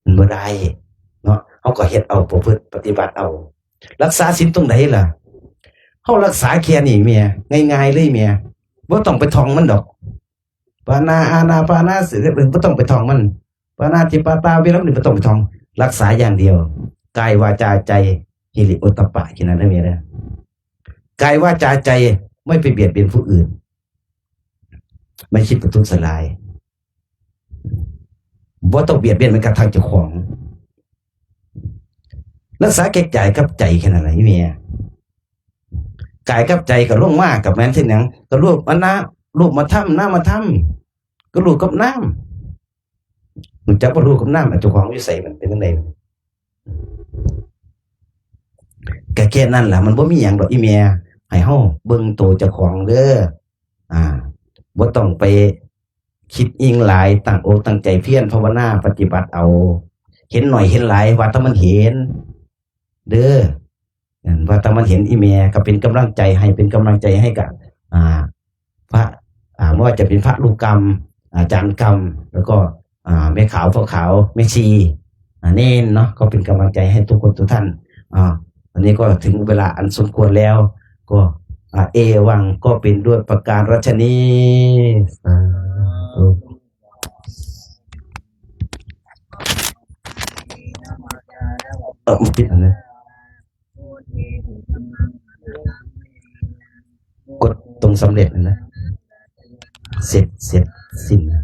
ມັນບໍ່ໄດ້ເນາະ. ເຮົາກໍເຮັດເອົາ ປະພຶດປະຕິບັດເອົາ. ລັກສາສິນຕົງໃດລະ? ເຮົາລັກສາແຄ່ນີ້ແມ່ ງ່າຍໆເລີຍແມ່ ບໍ່ຕ້ອງໄປທ່ອງມັນດອກ. ປານາ ອານາປານາ ບໍ່ຕ້ອງໄປທ່ອງມັນ. ປານາຕິປາຕາ ເວລະນີ້ ບໍ່ຕ້ອງໄປທ່ອງ. ລັກສາຢ່າງດຽວ ກາຍ ວາຈາ ໃຈ ຮິລິໂອດຕະປະ ແຄ່ນັ້ນເດີແມ່ເດີ. ກາຍ ວາຈາ ໃຈ ໄມ່ໄປບຽດບຽນຜູ້ອື່ນ ໄມ່ຄິດປະທຸດສະລາຍ ບໍ່ຕ້ອງບຽດບຽນແມ້ກະທັ່ງເຈົ້າຂອງ. ລັກສາແຄ່ກາຍກັບໃຈແຄ່ນັ້ນລະອີ່ແມ່. ກາຍກັບໃຈກໍລົງມາກັບແມ່ນເຊັ່ນຫຍັງ? ກໍຮູບມະນາ ຮູບມະທຳ ນາມມະທຳ ກໍຮູບກັບນາມ. ຮູ້ຈັກບໍ່? ຮູບກັບນາມ ອັນເຈົ້າຂອງຢູ່ໃສ? ມັນເປັນຈັ່ງໃດ? ກະແຄ່ນັ້ນລະ ມັນບໍ່ມີຫຍັງດອກອີ່ແມ່. ໃຫ້ເຮົາເບິ່ງໂຕເຈົ້າຂອງເດີ. ອ່າ ບໍ່ຕ້ອງໄປຄິດອີ່ຫຍັງຫຼາຍ ຕັ້ງອົກຕັ້ງໃຈພຽນພາວະນາປະຕິບັດເອົາ. ເຫັນໜ້ອຍເຫັນຫຼາຍ ວ່າແຕ່ມັນເຫັນເດີ. ອັນວ່າແຕ່ມັນເຫັນ ອີ່ແມ່ກໍເປັນກຳລັງໃຈໃຫ້ ເປັນກຳລັງໃຈໃຫ້ກັບ ອ່າ ພະ ອ່າ ບໍ່ວ່າຈະເປັນພະລູກກຳ ອາຈານກຳ ແລ້ວກໍ ອ່າ ແມ່ຂາວ ພໍ່ຂາວ ແມ່ຊີ ອ່າ ເນນເນາະ ກໍເປັນກຳລັງໃຈໃຫ້ທຸກຄົນທຸກທ່ານ. ອ່າ ວັນນີ້ກໍເຖິງເວລາອັນສົມຄວນແລ້ວ ກໍ ອ່າ ເອວັງ ກໍເປັນດ້ວຍປະການລັດຊະນີ. ສາທຸ. ເອີ ມັນຕິດອັນນັ້ນ ກົດຕົງສຳເລັດຫັ້ນນະ ເສັດ ເສັດສິ້ນນະ.